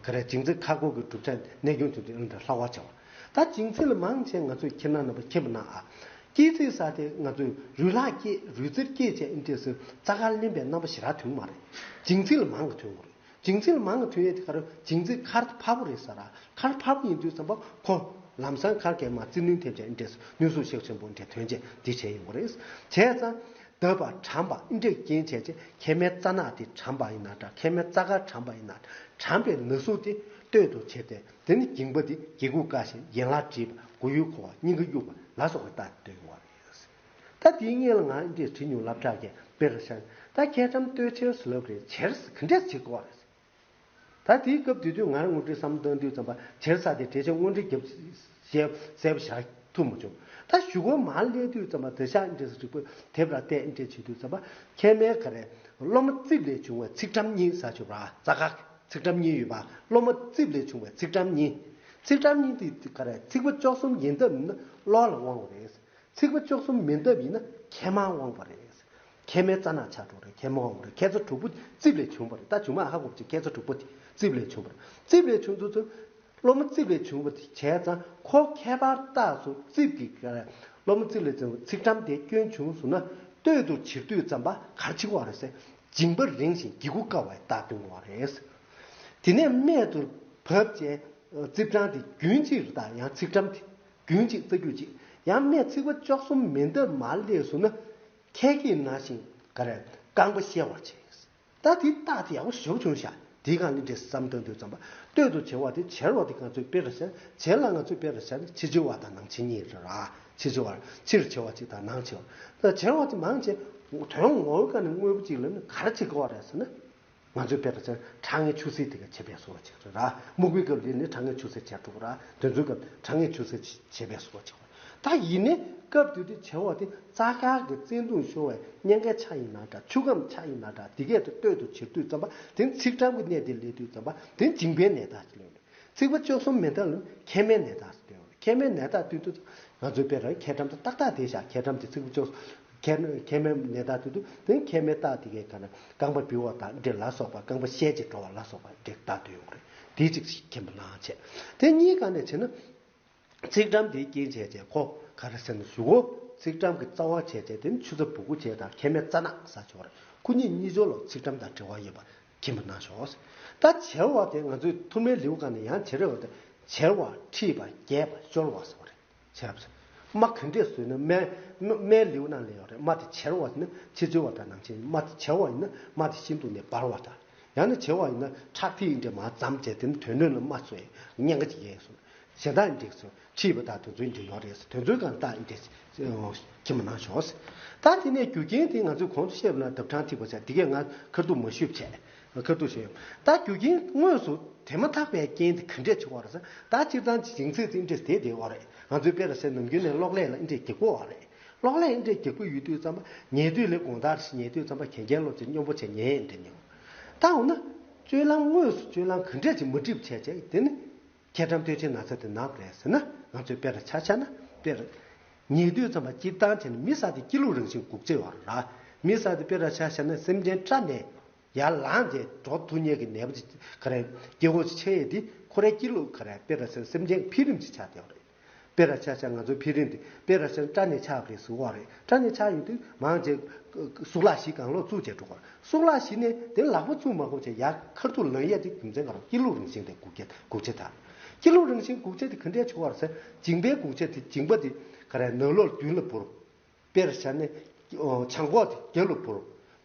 ག་རེ་མཇིང་ཚིགས་ཁ་སྒོ་གི་གྲུབ་ཆ་གནས་སྐྱོང་དུ་འདི་ལ་ལྷག་པར་བྱ་བ། ད་མཇིང་ཚིགས་ལ་མང་ཆེ་ང་ཚོས་ཁྱེར་ན་རྣམ་པ་མཁྱེན་པ་ན་ཨ། སྐྱེས་ཚིག་ས་དེ་ང་ཚོས་རུས་ལྷག་སྐྱེས་རུས་ཚེར་སྐྱེས་བྱས་ཨིན་འདྲས་སུ་རྩ་ཁར་ལེན་པའི་རྣམ་པ་ཞེ་དྲག་ཐོན་མ་རེད། ལྗིང་ཚིག་ལ་མང་གི་ཐོན་དགོས་རེད། ལྗིང་ཚིག་ལ་མང་གི་ཐོན་ཡས་དེ་ག་རེ་ལྗིང་ཚིག་ཁར་དེ་ཕར་པོ་རེད་ས་ར། ཁར་ཕར་པོ་ཡིན་དུས་ཙམ་པ་ཁོ་ལམ་སང་ཁར་གས་མ་རྩི་ནུས་ཐེབས་བྱས་ཨིན་འདྲས་སུ་ནུས་ཤུགས་ཤུགས་ཆེན་པོ་འདྲས་ཐོན་བྱས་འདི་བྱས་ཡོང་གི་རེད། བྱས་ཙང་། འདབ་པ་གྲམ་པ་ཨིན་འདྲས་རྐྱེན་བྱས་བྱས་མཁལ་མའི་རྩ་ནག་དེ་གྲམ་པ་ཡིན་ན་འདྲ། མཁལ་མའི་རྩ་དཀར་གྲམ་པ་ཡིན་ན་གྲམ་པའི་ན་ཟུག་དེ་སྟོད་དུ་བྱས་ཏེ། དེ་ནི་འགྱིང་པ་དེ་སྒྱེད་འགུག་དཀའ་ཞིང་ཡན་ལག་འདྲིས་པ། མགོ་ཡུ་འཁོར་བ། སྙིང་ག་གཡུག་པ་ལ་སོགས་པའི་རྟགས་སྟོན་དགོས་པ་རེད། ད་དེའི་སྔོན་ལ་ང་འདྲས་བྲིས་མྱོང་སློབ་གྲྭ་གས་དཔེ་ར་ཤར། ད་མཁལ་གྲམ་སྟོད་ཆེར་ཟེར་ལབ་རེད། ཆེར་ཟེར་ག་འདྲས་བྱེད་དགོས་པ་རེད། ད་དེའི་སྐབས་དེ་དུས་ང་རང་ངོ་སྤྲོད་བསམ་བཏང་དུས་ཙམ་པ་ཆེར་ཟེར་དེ་གྲས་ཆེན་སྔོན་འགྲོའི་རྒྱབ་གཞས་གསལ་པོ་ཞིག་ཐུབ་མ་བྱུང་། ད་གཞུག་གུ་མར་སླེབས་དུས་ཙམ་པ་དེ་ཤག་འདྲས་སུ་རིག་པ་དེབ་ལ་བལྟས་འདྲས་བྱེད་དུས་ཙམ་པ་མཁལ་མའི་ག་རེ་གློ་མ་རྩིབས་ལས་བྱུང་བའི་ཚིགས་གྲམ་གཉིས་ཟེར་བྱུང་ར། རྩ་ཁ། ཚིགས་གྲམ་གཉིས་ཡོད་པ། གློ་མ་རྩིབས་ལས་བྱུང་བའི་ཚིགས་གྲམ་གཉིས། ཚིགས་གྲམ་གཉིས་དེ་ག་རེ་ཚིགས་པ་བཅུ་གསུམ་ཡན་འདབ་ནི་གློ་ལ་དབང་བ་རེད། ཚིགས་པ་བཅུ་གསུམ་མི་འདབ་ཡིན་ན་མཁལ་མར་དབང་བ་རེད། མཁལ་མའི་རྩ་ནག་ཆགས་འགྲོ་རེད། མཁལ་མར་དབང་བ་རེད། མཁལ་རྩ་དྲུག་པོ་རྩིབས་ལས་བྱུང་བ་རེད། ད་བྱུང་མ་ཧ་གོ་བ་ཅིག་མཁལ་རྩ་དྲུག་པོ་དེ་རྩིབས་ལས་བྱུང་བ་རེད། རྩིབས་ལས་བྱུང་དུས་ཚོད། གློ་མ་རྩིབས་ལས་བྱུང་བ་དེ་བྱས་ཙང་ཁོ་ཁྱད་པར་རྟགས་སུ་རྩིབས་ཀྱི་ག་རེ་གློ་མ་རྩིབས་ལས་བྱུང་བ་ཚིགས་གྲམ་དེ་སྐྱོན་བྱུང་སོང་ན་སྟོད་དུ་བྱེར་དུས་ཙམ་པ་ག་རེ་བྱེད་དགོས་རེད་ཟེར། འགྱིང་པ་རིང་ཞིང་སྒྱེད་འགུག་དཀའ་བའི་རྟགས་སྟོན་དགོས་པ་རེད། དེ་ནས་སྨད་དུ་བབས་བྱས་རྩིབས་གྲམ་དེ་རྒྱུན་གཅིག་རེད། ད་ཡང་ཚིགས་གྲམ་དེ་རྒྱུན་གཅིག་རྩ་རྒྱུད་གཅིག་ཡང་སྨད་ཚིགས་པ་བཅུ་གསུམ་མི་འདབ་མར་སླེབས་སོང་ན་མཁལ་སྐེ་ན་ཞིང་ག་རེ་རྐང་པ་བཤལ་བར་བྱེད། ད་དེ་རྟགས་དེ་ཡག་པོ་ཞེ་པོ་བྱུང་ཤག་དེའི་སྒང་ལ་འདྲེ་བསམ་དོན་དུས་ཙམ་པ་སྟོད་དུ་བྱེར་བ་དེ་བྱེར་བ་དེ་ང་ཚོས་དཔེ་ར་བཤད་བྱེར་ལ་ང་ཚོས་དཔེ་ར་བཤད་ནི་ཕྱི་བྱེར་བ་དང་ནང་བྱེར་གཉིས་རེད་ར། ཕྱི་བྱེར་བ་ཕྱིར་བྱེར་བ་གཅིག་དང་ནང་བྱེར་བ། ད་བྱེར་བ་དེ་མང་ཆེ་དོན་ངོ་བོའི་སྒང་ནས་དངོས་པོ་གཅིག་ལ་ནི་ག་རེ་བྱེད་དགོས་པ་རེད་ཟེར་ན། ང་ཚོས་དཔེ་ར་བཤད་ཁྲག་ངན་ཆུ་སེར་དེ་ག་བྱེད་པའི་བཟོ་བ་ཅིག་རེད་ར། སྨུག་པོའི་སྐབས་ལ་ནི་ཁྲག་ངན་ཆུ་སེར་བྱེར་འགྲོ་གི་ར། དེ་ཚོའི་སྐབས་ཁྲག་ངན་ཆུ་སེར་བྱེད་པའི་བཟོ་བ་ཅིག་ད་ཡིན་ནའི་སྐབས་དེ་དུས་བྱེར་བ་དེ་རྩ་དཀར་གྱི་བཙན་དུག་ཤོར་བའི་གཉན་ཁའི་ཆ་ཡིན་ན་འདྲ། ཆུ་ཁམས་ཆ་ཡིན་ན་འདྲ། དེ་གས་དེ་སྟོད་དུ་བྱེར་དུས་ཙམ་པ་དེ་ཚིགས་གྲམ་གྱི་གནས་དེ་སླེབས་དུས་ཙམ་པ་དེ་འགྱིང་པའི་ནད་རྟགས་ཅིག་ལོན་རེད། ཚིགས་པ་བཅུ་གསུམ་མི་འདབ་ལ་མཁལ་མའི་ནད་རྟགས་སུ་སྟོན་པ་རེད། མཁལ་མའི་ནད་རྟགས་སྟོན་དུས་ང་ཚོའི་དཔེ་ར་མཁལ་གྲམ་དེ་ཏག་ཏག་བསྡད་ཤག་མཁལ་གྲམ་དེ་ཚིགས་པ་བཅུ་གསུམ་མཁལ་མཁལ་མའི་ནད་རྟགས་སྟོན་དུས་དེ་མཁལ་མའི་རྟགས་དེ་གས་ག་ན་རྐང་པ་འབུལ་བ་དང་འདྲེ་ལ་སོགས་པ། རྐང་པ་བཤལ་བྱས་འགྲོ་བ་ལ་སོགས་པ་འདྲེ་རྟགས་སྟོན་ཡོང་གི་རེད། དེ་གཅིག་མཁྱེན་པ་གནང་བྱས། དེ་གཉིས་ཀ་ནས་བྱས་ན། ཚིགས་གྲམ་དེའི་རྐྱེན་བྱས་བྱས་ཁོ་ག་རེ་ཟེར་ན་གཞུག་གུ་ཚིགས་གྲམ་གྱི་རྩ་བ་བྱས་བྱས་དེ་ནི་ཆུ་ཚ་སྦུ་གུ་བྱས་དང་མཁལ་མའི་རྩ་ནག་ཟེར་ཆོག་རེད། ཁོ་གཉིས་གཉིས་སྦྱོར་ལ་ཚིགས་གྲམ་དང་འབྲེལ་བ་ཡོད་པ་མཁྱེན་པ་གནང་ཤོག་ད་བྱེར་བ་དེ་ང་ཚོའི་ཐུར་མའི་ལེའུ་སྒང་ནས་ཡང་བྱེར་བ་དེ་བྱེར་བ་མཁྲིས་པ་རྒྱས་པ་སྐྱོར་བ་ཟེར་བ་རེད། བྱས་པ་རྨ་ག་འདྲས་བཟོས་ན་སྨན་སྨན་སྨན་ལེའུ་ནང་ལ་ཡོད་རེད། རྨ་དེ་བྱེར་བ་ཡིན་ན་ཕྱི་བྱེར་བ་དང་ནང་བྱེར། རྨ་དེ་བྱེར་བ་ཡིན་ན་རྨ་དེ་ཤིན་ཏུ་ནས་འབར་བ་དང་། ཡང་ན་བྱེར་བ་ཡིན་ན་ཁྲག་ཐིགས་འདྲ་མར་འཛམ་བྱས་དེ་ནི་དོན་སྣོད་ལ་རྨ་ཚོས་གཉན་ཁ་ཅིག་ཡལ་སོང་། གཞན་དག་འདྲེས་སོང་། མཁྲིས་པ་དང་དེ་ཚོའི་འདྲེས་ཡོང་རེད། དེ་ཚོའི་སྒང་རྟགས་འདྲེས་ཁྱེར་མ་གནང་ཤོག་ད་དེ་ནས་རྒྱུ་རྐྱེན་དེ་ང་ཚོས་གོང་དུ་བཤད་པ་ན་འདབ་ཕྲེང་ཐིགས་པ་བྱས། དེ་གས་ང་ཁ་ཐུག་མ་ཞུས་བྱས། ཁ་ཐུག་བཤད་ཡོང་། ད་རྒྱུ་རྐྱེན་དངོས་སུ་དེ་མ་ཐག་པའི་རྐྱེན་དེ་ག་འདྲས་ཆགས་པ་རེད་ཟེར། ད་སྤྱིར་བཏང་གི་ལྗིང་ཚིགས་དེ་འདྲས་དེ་བསྡད་ཡོད་རེད། ང་ཚོའི་དཔེ་ར་བཤད་ནམ་རྒྱུན་ནས་གློག་ཀླད་ལ་འདྲས་རྒྱག་གི་ཡོད་རེད། གློག་ཀླད་འདྲས་རྒྱག་གི་ཡོད་དུས་ཙམ་པ་ཉལ་དུས་ལས་དགོང་དག་ཞིག་ཉལ་དུས་ཙམ་པ་གན་རྐྱལ་ལོག་ཅིག་སྙོམས་པོ་བྱས་ཉལ་འདྲས་ཉལ། ད་འོ་ན་སྤྱོད་ལམ་དངོས་སུ་སྤྱོད་ལམ་ག་འདྲས་ཅིག་མ་འགྲིག་བྱས་བྱས་དེ་ནི་མཁལ་གྲམ་སྟོད་ཆེར་ན་ཚ་དེ་ན་བ་རེད་ཟེར་ན། ང་ཚོའི་དཔེ་ར་ཆ་བཞག་ན་དཔེ་ར་ཉལ་དུས་ཙམ་པ་སྤྱིར་བཏང་བྱས་ན་མི་ཟ་དེ་སྐྱིད་གླུ་རང་བཞིན་འགུག་བྱེད་ཡོད་རེད། མི་ཟ་དེ་དཔེ་ར་ཆ་བཞག་ན་སེམས་ཅན་སྐྲ་ནས་ཡར་ལངས་རྗེས་འགྲོ་ཐུབ་མཁན་གྱི་ནད་པ་ཅིག་ག་རེ་སྐྱེ་བོ་ཅིག་ཆགས་ཡས་དེ་ཁོ་རའི་སྐྱིད་གླུ་ག་རེ་དཔེ་ར་ཆ་སེམས་ཅན་འཕེལ་རིམ་ཅིག་ཆགས་བསྡད་ཡོད་རེད། དཔེ་ར་ཆ་བཞག་ང་ཚོའི་འཕེལ་རིམ་དེ་དཔེ་ར་ཆ་སྐྲ་ནས་ཆགས་པ་རེད་ཟེར་བ་རེད། སྐྲ་ནས་ཆགས་ཡོང་དུས་མང་ཆེ་གཙུག་ལག་བཞི་སྒང་ལོག་བཙུགས་བྱས་འགྲོ་གི་རེད། གཙུག་ལག་བཞི་ནས་དེ་ལག་པ་བཙུགས་མ་དགོས་བྱས་ཡར་ཁ་ཐུག་ལངས་ཡས་དེ་རྒྱུ་མཚན་ག་རེ། སྐྱིད་གླུ་རང་བཞིན་དེ་འགུག་བྱེད་འགུག་བྱེད་དང་། སྐྱིད་གླུ་རང་བཞིན་འགུག་བྱེད་དེ་ག་འདྲས་ཆགས་པ་རེད་ཟེར། འགྱིང་པའི་འགུག་བྱེད་དེ་འགྱིང་པ་དེ་ག་རེ་ནང་ལོགས་མདུན་ལ་འབུར། དཔེར་བཞག་ན། ཨོ། བྱང་ཁོག་དེ་རྒྱབ་ལ་འབུར།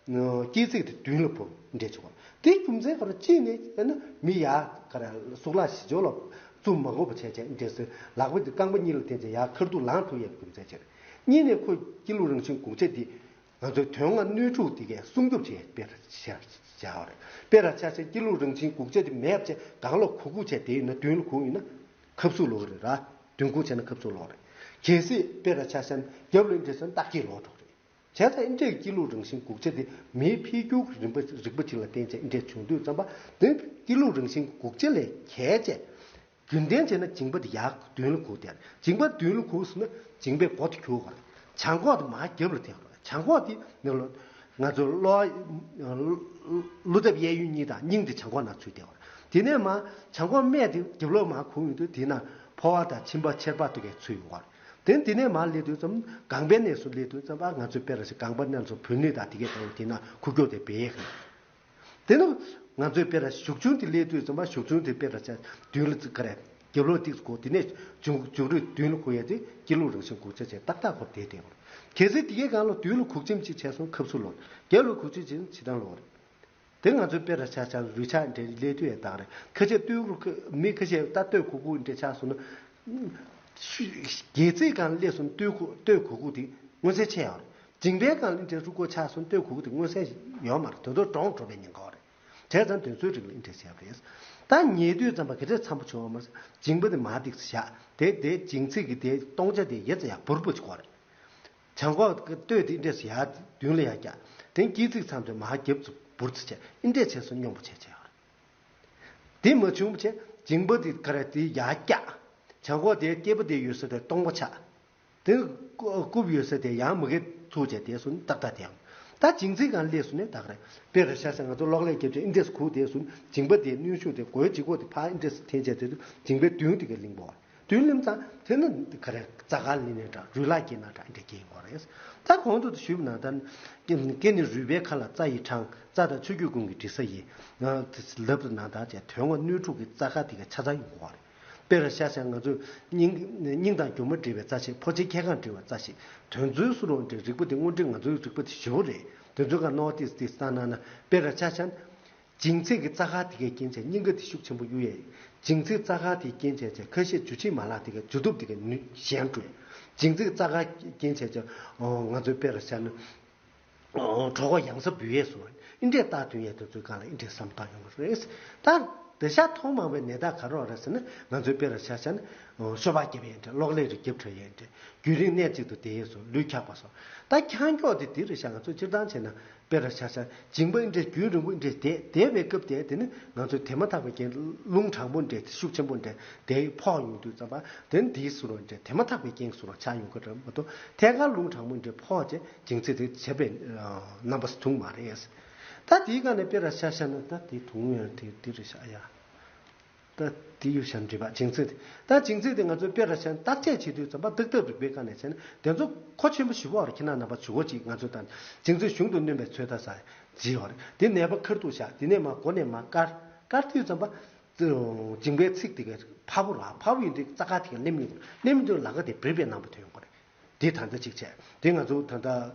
ཨོ། སྐེ་ཚིགས་དེ་མདུན་ལ་འབུར་འདྲས་བྱུང་བ། དེ་རྒྱུ་མཚན་ག་རེ་གཅིག་ནས་ཨ་ནི་མི་ཡར་ག་རེ་གཙུག་ལག་བཞི་ལྕོག་ལ་བཙུགས་མ་དགོས་པ་བྱས་བྱས་འདྲས་སེ་ལག་པ་དེ་རྐང་པ་གཉིས་ལ་བརྟེན་བྱས་ཡར་ཁ་ཐུག་ལངས་ཐུབ་ཡས་རྒྱུ་མཚན་བྱས། གཉིས་ནས་ཁོ་སྐྱིད་གླུ་རང་བཞིན་འགུག་བྱེད་དེ་ང་ཚོའི་དོན་ལྔ་སྣོད་དྲུག་དེ་གས་སྲུང་སྐྱོབ་བྱེད་པའི་བྱ་བ་རེད། དཔེར་ན་ཆ་བཞག་སྐྱིད་གླུ་རང་བཞིན་འགུག་བྱེད་དེ་མེད་པ་བྱས་སྒང་ལ་གུག་གུག་བྱས་དེ་ཡིན་ན་མདུན་ལ་གུག་ཡིན་ན་ཁབ་སུ་ལོག་རེད་ར། མདུན་གུག་བྱས་ན་ཁབ་སུ་ལོག་རེད། གལ་སྲིད་དཔེར་ན་ཆ་བཞག་རྒྱབ་ལ་འདྲེས་སོང་སྟག་སྐྱིད་ལོག་འགྲོ་རེད། བྱས་ཙང་ཨིན་འདྲས་སྐྱིད་གླུ་རང་བཞིན་འགུག་བྱེད་དེ་མིའི་འཕེལ་འགྱུར་གྱི་རིམ་པ་རིག་པ་ཅིག་ལ་བརྟེན་བྱས་ཨིན་འདྲས་བྱུང་དུས་ཙམ་པ་དེ་སྐྱིད་གླུ་རང་བཞིན་འགུག་བྱེད་ལས་གལ་ཆེ། རྒྱུན་ལྡན་བྱས་ན་མཇིང་པ་དེ་ཡར་མདུན་ལ་གུག་སྟེ། མཇིང་པ་མདུན་ལ་གུག་སོང་ན་མཇིང་པའི་མགོ་དེ་འཁྱུག་གི་རེད། བྱང་ཁོག་དེ་མར་རྒྱབ་ལ་ཐེབས་རེད། བྱང་ཁོག་དེ་ནི་ལོ་ང་ཚོ་གློ་གློ་ཐབས་གཡས་གཡོན་གཉིས་དང་སྙིང་དེ་བྱང་ཁོག་ནང་ཚུད་བསྡད་ཡོད་རེད། དེ་ནས་མར་བྱང་ཁོག་སྨད་དེ་རྒྱབ་ལོགས་མར་གུག་ཡོང་དུས་དེ་ན་ཕོ་བ་དང་མཆིན་པ་མཆེར་པ་དེ་གས་ཚུད་ཡོང་གི་རེད། དེ་དེ་ནས་མར་སླེབས་དུས་ཙམ་གངས་པའི་གནས་སུ་སླེབས་དུས་ཙམ་པ་ང་ཚོའི་དཔེར་ན་གངས་པ་གནས་སུ་བོད་ནི་དང་དེ་གའི་ཐོག་དེ་ན་ཁུག་ཀྱོག་དེ་བེ་ཡེ་གི། དེ་ནི་ང་ཚོའི་དཔེར་ན་གཞུང་ཆུང་དེ་སླེབས་དུས་ཙམ་པ་གཞུང་ཆུང་དེ་དཔེར་ན་ཆ་མདུན་ལ་ཙི་ག་རེ་རྒྱབ་ལོགས་ཏིག་གོ། དེ་ནས་འབྱུང་འབྱུང་རུས་མདུན་ལ་གོ་ཡ་དེ་སྐྱིད་ལུགས་རང་བཞིན་དགུ་ཆ་བྱས་ཏག་ཏག་གོ་དེ་དེ་གོ། གལ་སྲིད་དེ་གའི་སྒང་ལ་མདུན་ལ་ཁུག་ཆེམ་གཅིག་བྱས་སོང་ཁབ་སུ་ལོ། རྒྱབ་ལ་ཁུག་ཆེམ་བྱས་ཕྱི་ཐང་ལོ་རེད། དེ་ང་ཚོའི་དཔེར་ན་ཆ་ཆ་རུས་ཆག་འདྲེ་སླེབས་དུས་ཡ་དག་རེད། ཁ་ཤས་སྟོད་ཁུག་མི་ཁ་ཤས་ད་སྟོད་ཁུག་ཁུག་འདྲེ་ཆགས་སོང་ན། སྒལ་ཚིགས་སྒང་སླེབས་སོང་སྟོད་ཁུག་སྟོད་ཁུག་ཁུག་དེ་མངོན་གསལ་ཆེ་ཡོད་རེད། མཇིང་པའི་སྒང་ལ་འདྲེ་རུས་ཁུག་ཆགས་སོང་སྟོད་ཁུག་ཁུག་དེ་མངོན་གསལ་ཡོད་མ་རེད། དེ་ཚོ་གྲོངས་འགྲོ་བའི་ཉེན་ཁ་ཡོད་རེད། བྱས་ཙང་དེ་ཚོའི་རིགས་ལ་འདྲེ་བྱས་པ་རེད། ད་ཉལ་དུས་ཙམ་པ་ག་ཚོད་འཚམ་པོ་བྱུང་བ་མ་ཟད་མཇིང་པ་དེ་མར་ཏིག་བཞག་དེ་དེ་མཇིང་ཚིགས་ཀྱི་དེ་སྟོང་ཆ་དེ་ཡེ་ཙམ་ཡ་འབུར་པོ་ཅིག་གོ་རེད། བྱང་ཁོག་གི་སྟོད་དེ་འདྲས་སུ་ཡར་མདུན་ལ་ཡར་བཀྱག་དེ་དཀྱིལ་ཚིགས་ཚང་དུ་མར་རྒྱབ་ཚུགས་འབུར་ཚུགས་བྱས་འདྲས་བྱས་སུ་སྙོམས་པོ་བྱས་བྱས་ཡོད་རེད། དེ་མ་བྱུང་བྱས་མཇིང་པ་དེ་ག་རེ་དེ་ཡར་བཀྱག་བྱང་ཁོག་དེ་སྐེད་པ་དེ་ཡོད་ས་དེ་སྟོང་པ་ཆགས། དེ་རྐུབ་ཡོད་ས་དེ་ཡང་མ་གི་ཚུགས་བྱས་དེ་སུ་ཏག་ཏག་དེ་ཡང་ད་མཇིང་ཚིགས་སྒང་སླེབས་སུ་ནས་ད་ག་རེ་དཔེ་རེ་ཤ་ས་ང་ཚོ་གློག་ཀླད་རྒྱབ་བྱས་འདྲས་སུ་ཁུག་དེ་སུ་མཇིང་པ་དེ་གནོན་ཤུགས་དེ་གོས་ལྗིད་ཁོག་དེ་ཕར་འདྲས་སུ་འཐེན་བྱས་དེ་མཇིང་པའི་མདུན་དེ་ག་ལིང་པོ། མདུན་ལེམ་ཙང་དེ་ནི་ག་རེ་རྩ་ཁར་ལེན་ནས་འདྲ་རུས་ལག་སྐྱེས་ན་འདྲ་འདྲ་སྐྱེས་ཡིན་དགོས་རེད། ད་གོང་དུ་ཞུས་པ་ནང་ལྟར་སྐེ་ནི་རུས་པའི་ཁ་ལ་རྩ་ཡི་འཕྲང་རྩ་དང་ཆུ་རྒྱུས་ཀུན་གྱི་འབྲི་ས་ཡིན། ལབ་ནང་ལྟར་བྱས་དོན་ངོ་སྣོད་དྲུག་གི་རྩ་ཁ་དེ་ག་ཆ་ཚང་ཡིན་དགོས་རེད། དཔེར་ན་ཤ་ཤ་ང་ཚོས་སྙིང་སྙིང་དང་རྒྱུ་མ་འབྲེལ་བའི་རྩ་ཞིག་ཕོ་ཆེ་ཁལ་གང་འབྲེལ་བའི་རྩ་ཞིག་དོན་ཚུལ་སུ་རུང་འབྲེལ་རིག་པ་དེ་དངོས་འབྲེལ་ང་ཚོའི་རིག་པ་དེ་ཞེ་པོ་རེད། དོན་ཚུལ་ག་རྣོ་ཏིས་ཏིས་བཏང་ན་ན་དཔེར་ན་ཆ་ཆ། མཇིང་ཚིགས་ཀྱི་རྩ་ཁ་དེ་གའི་རྐྱེན་བྱས་སྙིང་ག་དེ་ཤུགས་ཆེན་པོ་གཡུག་ཡས། མཇིང་ཚིགས་རྩ་ཁ་དེ་རྐྱེན་བྱས་བྱས་ཁ་ཤས་འཇུ་བྱེད་མ་ལག་དེ་གའི་འཇུ་སྟོབས་དེ་གའི་ནུས་ཞན་འགྲོ་ཡས། མཇིང་ཚིགས་རྩ་ཁ་རྐྱེན་བྱས་བྱས་ང་ཚོའི་དཔེ་རུ་བཞག་ན་གྲོད་ཁོག་ཡང་ས་འབུད་ཡས་སོ། ཨིན་འདྲས་རྟགས་ཐོན་ཡས་དེ་ཚོའི་སྒང་ལ་ཨིན་འདྲས་བསམ་བཏང་ཡོང་གི་རེད། ད་དེ་ཤ་མཐོང་མང་བའི་ནད་རྟགས་ག་རེ་རེད་ཟེར་ན་ང་ཚོའི་དཔེ་རུ་བཞག་བཞག་ན་ཤོ་སྦག་རྒྱབ་ཡས་འདྲ་གློག་ཀླད་རིགས་རྒྱབ་འཕྲོད་ཡས་འདྲ་རྒྱུན་རིང་གནས་གཅིག་ཏུ་བསྡད་ཡས་སོ་ལུས་འཁྱག་པ་སོ། ད་འཁྱག་འཁྱོག་དེ་དེ་རེད་ཤག་ང་ཚོ་སྤྱིར་བཏང་བྱས་ན། དཔེ་ར་ཆ་ཆ་མཇིང་པ་འདྲེ་རྒྱུན་རིང་པོ་འདྲེ་བསྡད་བསྡད་པའི་སྐབས་དེ་དེ་ནི་ང་ཚོའི་དེ་མ་ཐག་པའི་རྐྱེན་རླུང་གྲང་པོ་འདྲེ་ཤུགས་ཆེན་པོ་འདྲེ་དེ་ཕོག་ཡོང་དུས་ཙམ་པ་དེ་ནི་དེའི་ཟུར་རོ་འདྲེ་དེ་མ་ཐག་པའི་རྐྱེན་ཟུར་རོ་ཆགས་ཡོང་གི་རེད་མ་གཏོགས་ཐད་ཀར་རླུང་གྲང་པོ་འདྲེ་ཕོག་རྗེས་མཇིང་ཚིགས་དེ་བྱེད་པའི་རྣམ་པ་ཐུང་མ་རེད། ད་དེའི་སྒང་ནས་དཔེ་ར་ཆ་ཆ་ན་ད་དེ་ཐུང་ངེར་དེ་དེ་རེད་ཤག་ཡ། ད་དེ་ཡུལ་བྱམས་འདྲིས་པ་མཇིང་ཚིགས་དེ། ད་མཇིང་ཚིགས་དེ་ང་ཚོས་དཔེ་ར་བྱས་བརྟག་དཔྱད་བྱེད་དུས་ཙམ་པ་བརྟག་ཐབས་རིག་པའི་སྒང་ནས་བྱས་ན་དེ་ཚོ་མཁོ་ཆེན་པོ་ཞེ་པོ་རེད། ཁྱེད་རྣམ་པ་ཇུས་འགོད་ཅིག་ང་ཚོས་ད་མཇིང་ཚིགས་གཞུང་དུ་གནོན་པའི་ཚོད་ལྟ་ས་བྱེད་ཡོད་རེད། དེ་ནད་པ་ཁར་ཐུག་བཞག་དེ་ནས་མ་མགོ་ནས་མ་བཀར་བཀར་དུས་ཙམ་པ། མཇིང་པའི་ཚིགས་དེ་ག་ཕར་བུ་ར་ཕར་བུ་ཡིན་དུས་རྩ་ཁ་དེ་ག་ལེམ་ཡོང་གི་རེད། ལེམ་དུས་ལག་པ་དེ་བྲེག་པའི་རྣམ་པ་ཐོན་ཡོང་གི་རེད། དེ་ད་ལྟ་གཅིག་བྱས། དེ་ང་ཚོ་ད་ལྟ་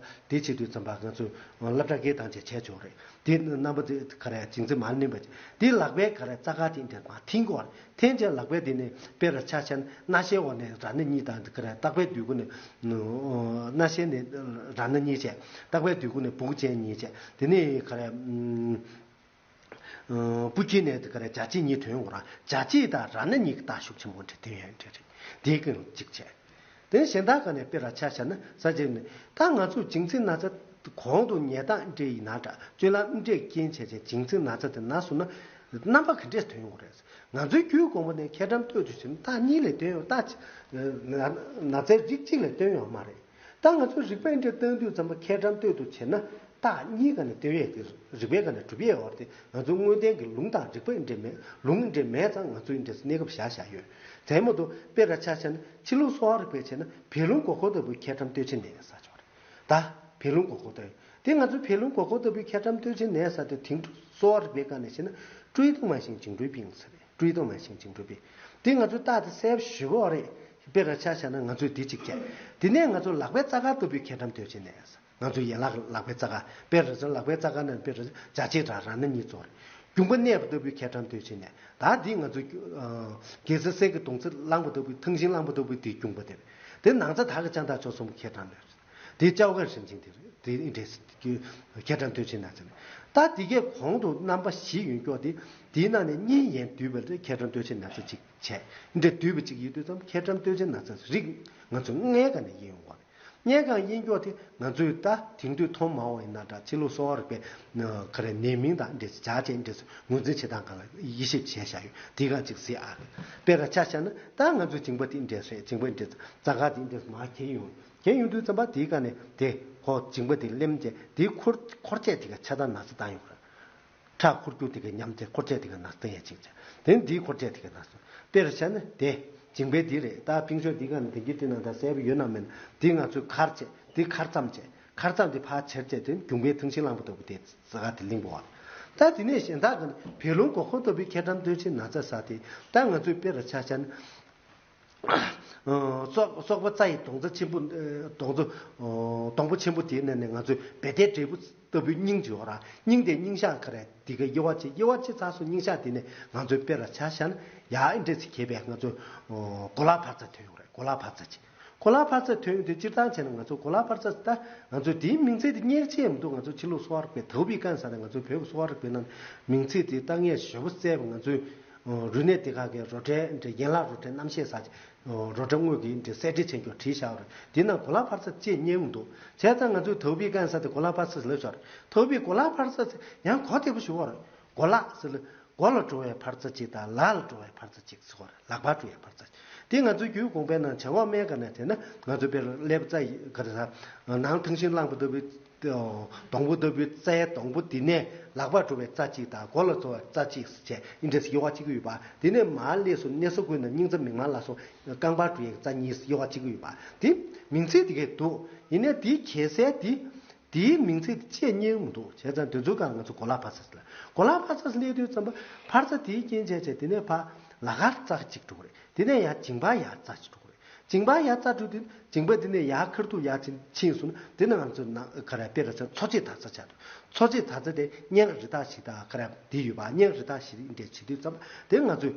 དེ་བྱེད་དུས་ཙམ་པ་ང་ཚོ་སློབ་གྲྭ་སྐད་བཏང་བྱས་བྱས་ཆོག་རེད། དེ་རྣམ་པ་དེ་ག་རེ་མཇིང་ཚིགས་མར་མནན་པ་བྱས། དེ་ལག་པའི་ག་རེ་རྩ་ཁ་དེ་འདྲ་མར་འཐེན་དགོས་རེད། འཐེན་བྱས་ལག་པའི་དེ་ནས་དཔེ་ར་ཆ་ཆ་སྣ་ཤའི་འོག་ནས་ར་སྣ་གཉིས་དང་ག་རེ་ལྟག་པའི་མདུད་ཁུ་ནས་སྣ་ཤའི་ནས་ར་སྣ་གཉིས་བྱས། ལྟག་པའི་མདུད་ཁུ་ནས་སྦུ་གུ་ཅན་གཉིས་བྱས། དེ་ནས་ག་རེ། སྤུ་རྒྱལ་ནས་ག་རེ་བྱ་བྱེད་གཉིས་ཐོན་ཡོང་ར་བྱ་བྱེད་དང་ར་སྣ་གཉིས་ཀྱི་རྟགས་ཤུགས་ཆེན་པོ་འདྲ་ཐོན་ཡོང་འདྲ་རེད། དེའི་སྐོར་གཅིག་བྱས། དེ་གཞན་དག་ག་ནས་དཔེ་ར་ཆ་བཞག་ན་ས་བཅད་ནས་ད་ང་ཚོ་མཇིང་ཚིགས་ན་ཚ་གོང་དུ་ཉལ་སྟངས་འདྲ་ཡིན་ན་འདྲ་སྤྱོད་ལམ་འདྲ་རྐྱེན་བྱས་བྱས་མཇིང་ཚིགས་ན་ཚ་དེ་ན་སོང་ན་རྣམ་པ་ག་འདྲས་ཐོན་ཡོང་རེད། ང་ཚོའི་རྒྱུད་གོང་པོ་ནས་ཁྱད་གྲམ་ལྟོས་དུས་ཕྱིན་རྟགས་གཉིས་ལས་བཏོན་ཡོང་རྟགས་ན་ཚའི་རིགས་གཅིག་ལས་བཏོན་ཡོང་མ་རེད། ད་ང་ཚོས་རིག་པ་འདྲ་བཏང་དུས་ཙམ་པ་ཁྱད་གྲམ་ལྟོས་དུ་བྱས་ན་རྟགས་གཉིས་ཀ་ནས་ལྟོས་ཡས་དེ་རིག་པའི་ཀ་ནས་གྲུབ་ཡས་འོར་ཏེ་ང་ཚོ་དངོས་བསྟན་གྱི་ལུང་དང་རིག་པ་འདྲ་མེད་ལུང་འདྲ་མེད་ཙང་ང་ཚོས་འདྲ་གནས་སྐབས་བཞག་བཞག་ཡོད། དེ་མ་གཏོགས་དཔེ་ར་ཆ་བཞག་ན་ཕྱི་ལུགས་གསོ་བ་རིག་པས་བྱས་ན་བད་ལུང་མགོ་སྐོར་ལྟ་བུའི་ཁྱད་གྲམ་ལྟོས་ཆེ་ནས་ས་ཆོག་རེད། ད་བད་ལུང་མགོ་སྐོར་ལྟ་བུ་དེ་ང་ཚོས་བད་ལུང་མགོ་སྐོར་ལྟ་བུའི་ཁྱད་གྲམ་ལྟོས་ཆེ་ནས་ས་དེ་དེང་དུ་གསོ་བ་རིག་པའི་ཀ་ནས་བྱས་ན་སྤྲོས་བདུད་མ་ཞིང་བྱིང་འགྲོའི་པིང་ཟེར་རེད། སྤྲོས་བདུད་མ་ཞིང་བྱིང་འགྲོའི་པིང་། དེ་ང་ཚོའི་རྟགས་དེ་གསལ་པོ་ཞེ་པོ་རེད། དཔེ་ར་ཆ་བཞག་ན་ང་ཚོས་འདི་གཅིག་བྱས། དེ་ནས་ང་ཚོ་ལག་པའི་རྩ་ཁ་ལྟ་བུའི་ཁྱད་གྲམ་ལྟོས་ཆེ་ནས། ང་ཚོ་ཡན་ལག་ལག་པའི་རྩ་ཁ་དཔེ་ར་ཆ་ལག་པའི་རྩ་ཁ་ནས་དཔེ་ར་ཆ་བྱ་བྱེད་ར་ར་སྣ་གཉིས་ཚོར། རྒྱུང་པ་གནས་པ་ལྟ་བུའི་ཁྱད་གྲམ་ལྟོས་ཆེ་ནས། ད་འདི་ང་ཚོ་རྒྱལ་སྲས་གསེར་གྱི་མདོང་རྩེ་གླང་པོ་ལྟ་བུའི་ཐང་ཤིང་གླང་པོ་ལྟ་བུའི་དེའི་རྒྱུང་པ་དེ་རེད། དེ་ནང་རྩ་དག་གི་ལྕགས་ཐག་ཆོད་གསུམ་ཁྱད་གྲམ་རེད། དེ་ཅའོ་ཀན་ཧྲིན་ཆིན་དེ་རེད། དེ་ཨིན་འདྲས་ཁྱད་གྲམ་ལྟོས་ཆེ་ན་ཚ་རེད། ད་དེ་གའི་གོང་དུ་རྣམ་པ་བཞི་ཡོད་ཀྱོག་དེ་དེའི་ནང་ནས་གཉིས་ཡན་བསྡུས་པ་རེད། ཁྱད་གྲམ་ལྟོས་ཆེ་ན་ཚ་གཅིག་བྱས། འདྲ་བསྡུས་པ་གཅིག་ཡིན་དུས་ཙམ་ཁྱད་གྲམ་ལྟོས་ཆེ་ན་ཚ་རིགས་ང་ཚོ་ལྔའི་ཀ་ནས་ཡིན་ཡོང་བ་རེད། ལྔའི་ཀ་ཡིན་ཀྱོག་དེ་ང་ཚོས་ད་དེང་དུས་མཐོང་མ་འོང་ཡིན་ན་འདྲ་ཕྱི་ལུགས་གསོ་བ་རིག་པའི་ག་རེ་ནད་མིང་དང་འདྲ་བྱ་བྱེད་འདྲ་ངོས་འཛིན་བྱེད་སྟངས་སྒང་ལ་དབྱེ་ཞིབ་བྱས་བཞག་ཡོད། དེ་ག་གཅིག་གཟིགས་ཨ། དཔེ་ར་ཆ་བཞག་ན་ད་ང་ཚོའི་མཇིང་པ་དེ་འདྲས་རེད། མཇིང་པ་འདྲས་རྩ་ཁ་དེ་འདྲས་མར་གྱེན་ཡོང་། གྱེན་ཡོང་དུས་ཙམ་པ་དེའི་ཀ་ནས་དེ་ཁོ་མཇིང་པ་དེ་ལེམ་བྱས་དེའི་འཁོར་འཁོར་བཅས་དེ་ག་ཆ་ཚང་ན་ཚ་བཏང་ཡོང་ར། ཁྲག་འཁོར་རྒྱུག་དེ་ག་ཉམས་ཏེ་འཁོར་བཅས་དེ་ག་ན་ཚ་བཏང་ཡ་གཅིག་བྱས། དེ་ནས་དེའི་འཁོར་བཅས་དེ་ག་ན་ཚ། དཔེར་བྱས་ན་དེ་ འཇིང་པའི་འདི་རེད། ད་ཕིང་ཤོ་འདི་ག་ནས་དེང་གི་དེ་ནང་ད་གསལ་པོ་ཡོད་ན་མེད་ན། འདི་ང་ཚོས་མཁར་བྱས། འདི་མཁར་རྩམ་བྱས། མཁར་རྩམ་འདི་ཕར་བྱེར་བྱས། དེ་འཇུང་པའི་ཐང་ཤིང་གླང་པོ་ལྟ་བུ་དེ་ས་ག་དེ་ལིང་པོ་བ། ད་དེ་ནས་གཞན་དག་གི་བལ་ལུང་སྒོ་ཁོག་ལྟ་བུའི་ཁྱད་ཁྲམ་སྟོན་ཆེད་ན་ཚ་ས་དེ། ད་ང་ཚོས་དཔེ་ར་ཆ་བཞག་ན། སོག་སོག་པོ་རྩྭ་ཡི་སྡོང་རྩ་ཆེན་པོ། སྡོང་རྩ་སྡོང་པོ་ཆེན་པོ་དེའི་ནང་ནས་ང་ཚོས་བེ་ཏའི་འབྲས་བུ་ལྟ་བུའི་སྙིང་བྱེད་ཡོད་ར། སྙིང་དེ་སྙིང་ཤ་ག་རེ་འདི་ག་དབྱེ་བ་ཕྱེ། དབྱེ་བ་ཕྱེ་ཚར་སོང་། སྙིང་ཤ་དེ་ནས་ང་ཚོས་དཔེ་ར་ཆ་བཞག་ན་ཡ་ཨིན་འདྲས་ཚེ་གས་པས་ང་ཚོས་གོ་ལ་འཕར་རྩ་ཐོན་ཡོད་རེད། གོ་ལ་འཕར་རྩ་ཅིག་གོ་ལ་འཕར་རྩ་ཐོན་ཡོད་དུས་སྤྱིར་བཏང་བྱས་ན་ང་ཚོ་གོ་ལ་འཕར་རྩ་ད་ང་ཚོ་དེའི་མིང་ཚིག་དེ་རྙེད་ཅེས་མི་འདུག་ང་ཚོ་ཕྱི་ལོགས་གསོ་བ་རིག་པའི་ཐའུ་པི་ཀན་ཟེར་ནས་ང་ཚོ་བོད་ཀྱི་གསོ་བ་རིག་པའི་ནང་མིང་ཚིག་དེ་ལྟ་ངན་ཞེ་པོ་བཙལ་བ། ང་ཚོའི་རུས་ནད་དེ་ག་གི་རོ་བྲལ་འདྲ། ཡན་ལག་རོ་བྲལ་རྣམ་ཤེས་ཟེར། རོ་བྲལ་དངོས་ཀྱི་འདྲ་གསལ་འགྲེལ་བྱེད་མཁན་བྲིས་བཞག་རེད། དེ་ནང་གོ་ལ་འཕར་རྩ་ཅེས་རྙེད་མི་འདུག་བྱས་ཙང་ང་ཚོའི་ཐའུ་པི་ཀན་ཟེར་དེ་གོ་ལ་འཕར་རྩ་ཟེར་ལབ་ཤོར། ཐའུ་པི་གོ་ལ་འཕར་རྩ་ཟེར་ཡང་གོ་བདེ་པོ་ཞུ་བ་རེད། གོ་ལ་ཟེར་ལ། མགོ་ལ་འགྲོ་བའི་འཕར་རྩ་གཅིག་དང་། ལག་ལ་འགྲོ་བའི་འཕར་རྩ་གཅིག་ཟེར་བ་རེད། ལག་པར་འགྲོ་བའི་འཕར་རྩ་གཅིག་དེ་ང་ཚོའི་རྒྱུད་གོང་པའི་ནང་བྱ་བ་སྨྲས་ག་ནས་དེ་ན་ང་ཚོ་དཔེར་ཀླད་པ་རྩ་ཡི་ག་རེ་ཟ། ནང་ཐང་ཤིང་གླང་པོ་ལྟ་བུའི་སྡོང་པོ་ལྟ་བུའི་རྩའི་སྡོང་པོ་འདི་ནས་ལག་པར་འགྲོ་བའི་རྩ་གཅིག་དང་། མགོ་ལ་འགྲོ་བའི་རྩ་གཅིག་ཟེར་བྱས་ཨིན་འདྲས་དབྱེ་བ་གཅིག་ཡོད་པ། དེ་ནས་མར་སླེབས་སོང་། སྣ་ས་ཀུན་ནས་སྙིང་རྩ་མིག་མངས་ལ་སོགས་རྐང་པར་འགྲོ་བའི་རྩ་གཉིས་དབྱེ་བ་གཅིག་ཡོད་པ། དེ་མིང་ཚིག་དེ་གས་འདུག་ཡིན་ནའི་དེའི་གལ་སྲིད་དེ། དེའི་མིང་ཚིག་དེ་ཅེས་རྙེད་མི་འདུག་བྱས་ཙང་དེ་ཚོའི་སྒང་ང་ཚོ་གོ་ལ་འཕར་རྩ་ཟེར་ལ། གོ་ལ་འཕར་རྩ་ཟེར་སླེབས་དུས་ཙམ་པ་འཕར་རྩ་དེའི་རྐྱེན་བྱས་བྱས་དེ་ནས་ཕར་ལ་གར་རྩ་གཅིག་འགྲོ་གི་རེད། དེ་ནས་ཡར་མཇིང་པ་ཡར་རྩ་གཅིག་འགྲོ་གི་རེད། མཇིང་པ་ཡར་རྩ་འགྲོ་དུས་མཇིང་པ་དེ་ནས་ཡར་ཁ་ཐུག་ཡར་ཕྱིན་ཕྱིན་སོང་ན་དེ་ནས་ང་ཚོ་ན་ག་རེ་དཔེ་ར་ཆ་མཚོ་སྐྱེས་དར་རྩ་ཆགས་འདུག་མཚོ་སྐྱེས་དར་རྩ་དེ་སྙན་རི་དྭགས་ཤིག་དང་ག་རེ་དེ་ཡོད་པ། སྙན་རི་དྭགས་ཤིག་འདྲ་བྱེད་དུས་ཙམ་པ་དེ་ང་ཚོས།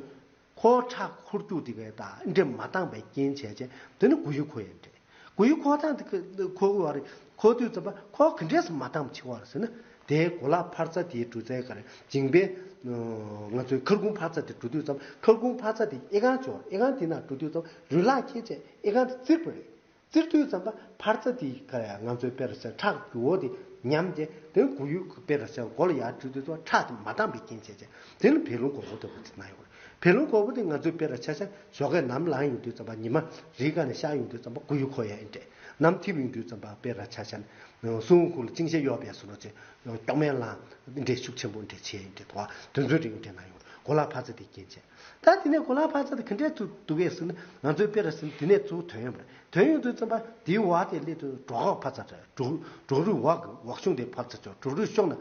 ཁོ་ཁྲག་འཁོར་རྒྱུག་དེ་གའི་དང་འདྲེ་མ་བཏང་བའི་རྐྱེན་བྱས་བྱས་དེ་ནི་མགོ་ཡུ་འཁོར་ཡ་འདྲེ། མགོ་ཡུ་འཁོར་སྟངས་དེ་ཁོ་གོ་བ་རེད། འཁོར་དུས་ཙམ་པ་ཁོ་ག་འདྲས་སུ་མ་བཏང་བ་བྱེད་བ་རེད་ཟེར་ན། དེའི་གོ་ལ་འཕར་རྩ་དེའི་གྲུ་རྩའི་ག་རེ་མཇིང་པའི་ང་ཚོའི་ཁ་ཁུང་འཕར་རྩ་དེ་གྲུ་དུས་ཙམ། ཁ་ཁུང་འཕར་རྩ་དེ་ཨེ་ཁང་ཅོག་ཨེ་ཁང་དེ་ནང་གྲུ་དུས་ཙམ་རུས་ལག་ཁེལ་བྱས་ཨེ་ཁང་དེ་བཙིར་བ་རེད། བཙིར་དུས་ཙམ་པ་འཕར་རྩ་དེ་ག་རེ་ང་ཚོའི་དཔེ་ར་ཆ་ཁྲག་རྒྱུ་བོ་དེ་ཉམས་ཏེ་དེ་མགོ་ཡུ་དཔེ་ར་ཆ་མགོ་ལ་ཡར་འགྲོ་དུས་ཙམ་ཁྲག་དེ་མ་བཏང་བའི་རྐྱེན་བྱས་བྱས་དེ་ནི་བལ་ལུང་སྒོར་མོ་ལྟ་བུ་དེ་ན་ཡོད་རེད། བལ་ལུང་སྒོར་མོ་དེ་ང་ཚོའི་དཔེ་ར་ཆ་ཆ་ཞོགས་ཀས་ནམ་ལངས་ཡོང་དུས་ཙམ་པ་ཉི་མ་རི་སྒང་ནས་ཤར་ཡོང་དུས་ཙམ་པ་མགོ་ཡུ་འཁོར་ཡ་ཨིན་ཏེ། ནམ་འཐིབས་ཡོང་དུས་ཙམ་པ་དཔེ་ར་ཆ་ཆ་ནི་སྲུང་ཁུལ་ལ་ཅིང་ཤེས་གཡོག་པའི་སུ་ལོ་ཆེ་སྐྱོག་མེ་ལང་འདྲེ་ཤུགས་ཆེན་པོ་འདྲེ་ཆེ་ཨིན་ཏེ་དོ་དོན་ཚོད་རིང་འདྲེ་ན་ཡོང་གོ་ལ་འཕར་རྩ་དེ་རྐྱེན་བྱས། ད་དེ་ནས་གོ་ལ་འཕར་རྩ་དེ་ག་འདྲས་ཐུག་འདུག་གས་ཟེར་ན་ང་ཚོའི་དཔེ་ར་ཟིན་དེ་ནས་ཚུར་ཐོན་ཡོང་བ་རེད། དོན་ཡོད་དུས་ཙམ་པ་དེའི་བར་དེ་སླེབས་དུས་གྲོག་འོག་འཕར་རྩ་རེད། གྲོག་གྲོག་རུས་འོག་གི་འོག་གཞུང་དེ་འཕར་རྩ་ཆོག་གྲོག་རུས་གཤོང་ན་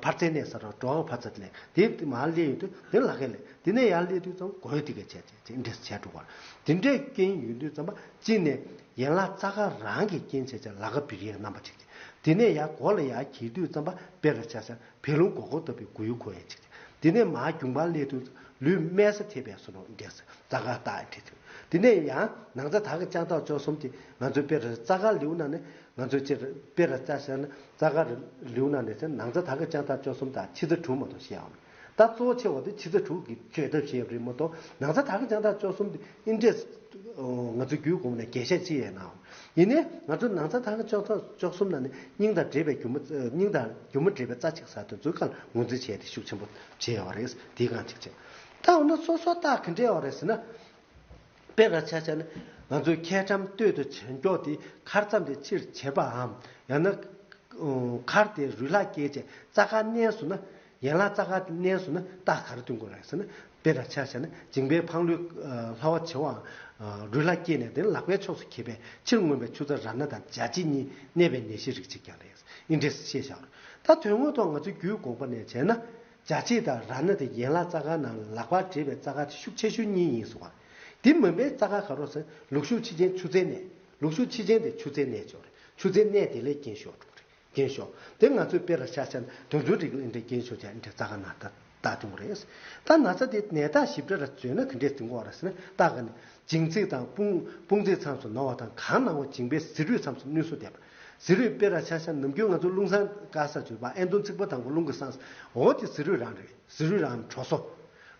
འཕར་རྩའི་གནས་ས་ར་གྲོག་འོག་འཕར་རྩ་དེ་ལས་དེ་མར་སླེབས་ཡོང་དུས་དེ་ལ་གས་ལས་དེ་ནས་ཡར་སླེབས་དུས་ཙམ་གོ་ཡོད་དེ་གས་བྱས་བྱས་བྱས་འདྲེས་བྱས་འགྲོ་བར་དེ་འདྲས་རྐྱེན་ཡོད་དུས་ཙམ་པ་གཅིག་ནས་ཡན་ལག་རྩ་ཁ་རང་གི་རྐྱེན་བྱས་བྱས་ལ་ཁ་བིར་ཡའི་རྣམ་པ་ཅིག་དེ་ནས་ཡར་མགོ་ལ་ཡར་འཁྱེར་དུས་ཙམ་པ་དཔེ་ར་ཆ་ས། བལ་ལུང་སྒོར་མོ་ལྟ་བུའི་མགོ་ཡུ་འཁོར་ཡ་ཅིག་དེ་ནས་མར་རྒྱུང་པ་སླེབས་དུས་ལུས་སྨད་ས་ཐེབས་པའི་སོ་ནོ་འདྲེས་རྩ་ཁ་བཏགས་འདྲེས་དུས་དེ་ནས་ཡང་ནང་རྩ་དག་གི་ལྕགས་ཐག་བཅུ་གསུམ་དེ་ང་ཚོའི་དཔེ་ར་རྩ་ཁ་ལེའུ་ནང་ནས་ང་ཚོའི་སྤྱིར་དཔེ་ར་རྩ་ཤར་ན་རྩ་ཁ་ལེའུ་ནང་ནས་ཚེ་ནང་རྩ་དག་གི་ལྕགས་ཐག་བཅུ་གསུམ་དང་ཕྱི་རྩ་དྲུག་མ་གཏོགས་བཤད་ཡོད་མ་རེད། ད་གཙོ་བོ་ཆེ་བ་དེ་ཕྱི་རྩ་དྲུག་གི་བཅོས་ཐབས་བྱས་ཡོད་རེད་མ་གཏོགས་ནང་རྩ་དག་གི་ལྕགས་ཐག་བཅུ་གསུམ་དེ་ཨིན་འདྲེས་ང་ཚོའི་རྒྱུད་གོང་ནས་རྒྱས་བཤད་ཅི་ཡས་ནའང་། ཡིན་ནའི་ང་ཚོ་ནང་རྩ་དག་གི་ལྕགས་ཐག་བཅུ་གསུམ་ནང་ནས་སྙིང་དང་འབྲེལ་བའི་རྒྱུ་མ་སྙིང་དང་རྒྱུ་མ་འབྲེལ་བའི་རྩ་གཅིག་ཟེར་དེ་ཚོའི་སྒང་ལ་ངོས་འཛིན་བྱས་ཏེ་ཤུགས་ཆེན་པོ་བྱས་ཡོད་རེད། དེའི་སྒང་གཅིག་བྱས། ད་འོ་ན་སོ་སོ་རྟགས་ག་འདྲས་ཡོད་རེད་ཟེར་ན། དཔེ་ར་ཆ་བཞག་ན་ང་ཚོའི་ཁྱེར་ཁྲམ་སྟོད་དུ་བྱེར་མགྱོགས་དེ་མཁར་རྩམ་དེ་ཕྱིར་བྱེར་བའམ་ཡང་ན། མཁར་དེ་རུས་ལ་སྐྱེས་བྱས་རྩ་ཁ་མནན་སོང་ན། ཡན་ལག་རྩ་ཁ་མནན་སོང་ན་རྟགས་ག་རེ་སྟོན་དགོས་རེད་ཟེར་ན། དཔེ་ར་ཆ་བཞག་ན་འཇིང་པའི་འཕང་ལོའི་ལྷ་བ་བྱེ་བའང་རུས་ལ་སྐྱེས་ནས་དེ་ལག་པའི་ཕྱོགས་སུ་འཁྱེར་བས་ཕྱིར་མངོན་པའི་ཆུ་རྩ་ར་སྣ་དང་འཇའ་ཆི་གཉིས་གནས་པའི་ནད་གཞི་རིགས་གཅིག་ཀྱང་རེད། ཨིན་འདྲས་བཤད་བཞག་རེད། ད་དོན་དངོས་ཐོག་ང་ཚོའི་རྒྱུད་དགོངས་པ་ནས་བྱས་ན། འཇའ་ཆི་དང་ར་སྣ་དེ་ཡན་ལག་རྩ་ཁ་ནང་ལག་པར་འདྲེས་པའི་རྩ་ཁ་དེ་ཤུགས་ཆེ་ཤོས་གཉིས་ཡིན་གསུངས་པ། དེ་མིན་པའི་རྩ་ཁ་ག་རོ་ཟེར་ལུག་ཤུགས་ཆེ་ཅན་ཆུ་རྩའི་ནད། ལུག་ཤུགས་ཆེ་ཅན་དེ་ཆུ་རྩའི་ནད་ཅོག་རེད། ཆུ་རྩའི་ནད་དེ་ལས་རྐྱེན་ཤོར་འགྲོ་རེད། རྐྱེན་ཤོར། དེ་ང་ཚོས་དཔེ་ར་ཆ་བཞག་ན་དོན་ཚུལ་རིགས་ལ་འདྲ་རྐྱེན་ཤོར་བྱས་འདྲ་རྩ་ཁ་ན་ད་ད་དུང་རེད། ད་ན་ཚ་དེ་ནད་རྟགས་ཞིབ་ཕྲ་ར་བརྗོད་ན་ག་འདྲས་འཛིན་དགོས་རེད་ཟེར་ན་རྟགས་ཀ་ནི་འཇིང་ཚིགས་དང་དཔུང་དཔུང་ཚིགས་མཚམས་སུ་ན་བ་དང་གང་ན་བ་འཇིང་པའི་ཟི་རུས་མཚམས་སུ་གནོན་ཤུགས་ལྡན་པ། ཟི་རུས་དཔེ་ར་ཆ་བཞག་ན་ནམ་རྒྱུན་ང་ཚོ་རླུང་སྲང་དཀར་ས་བརྗོད་པ་ཨེ་འདོན་ཚིག་པ་དང་པོ་རླུང་གི་སྲང་འོ་དེ་ཟི་རུས་རང་རེད། ཟི་རུས་རང་དྲོ་སོ།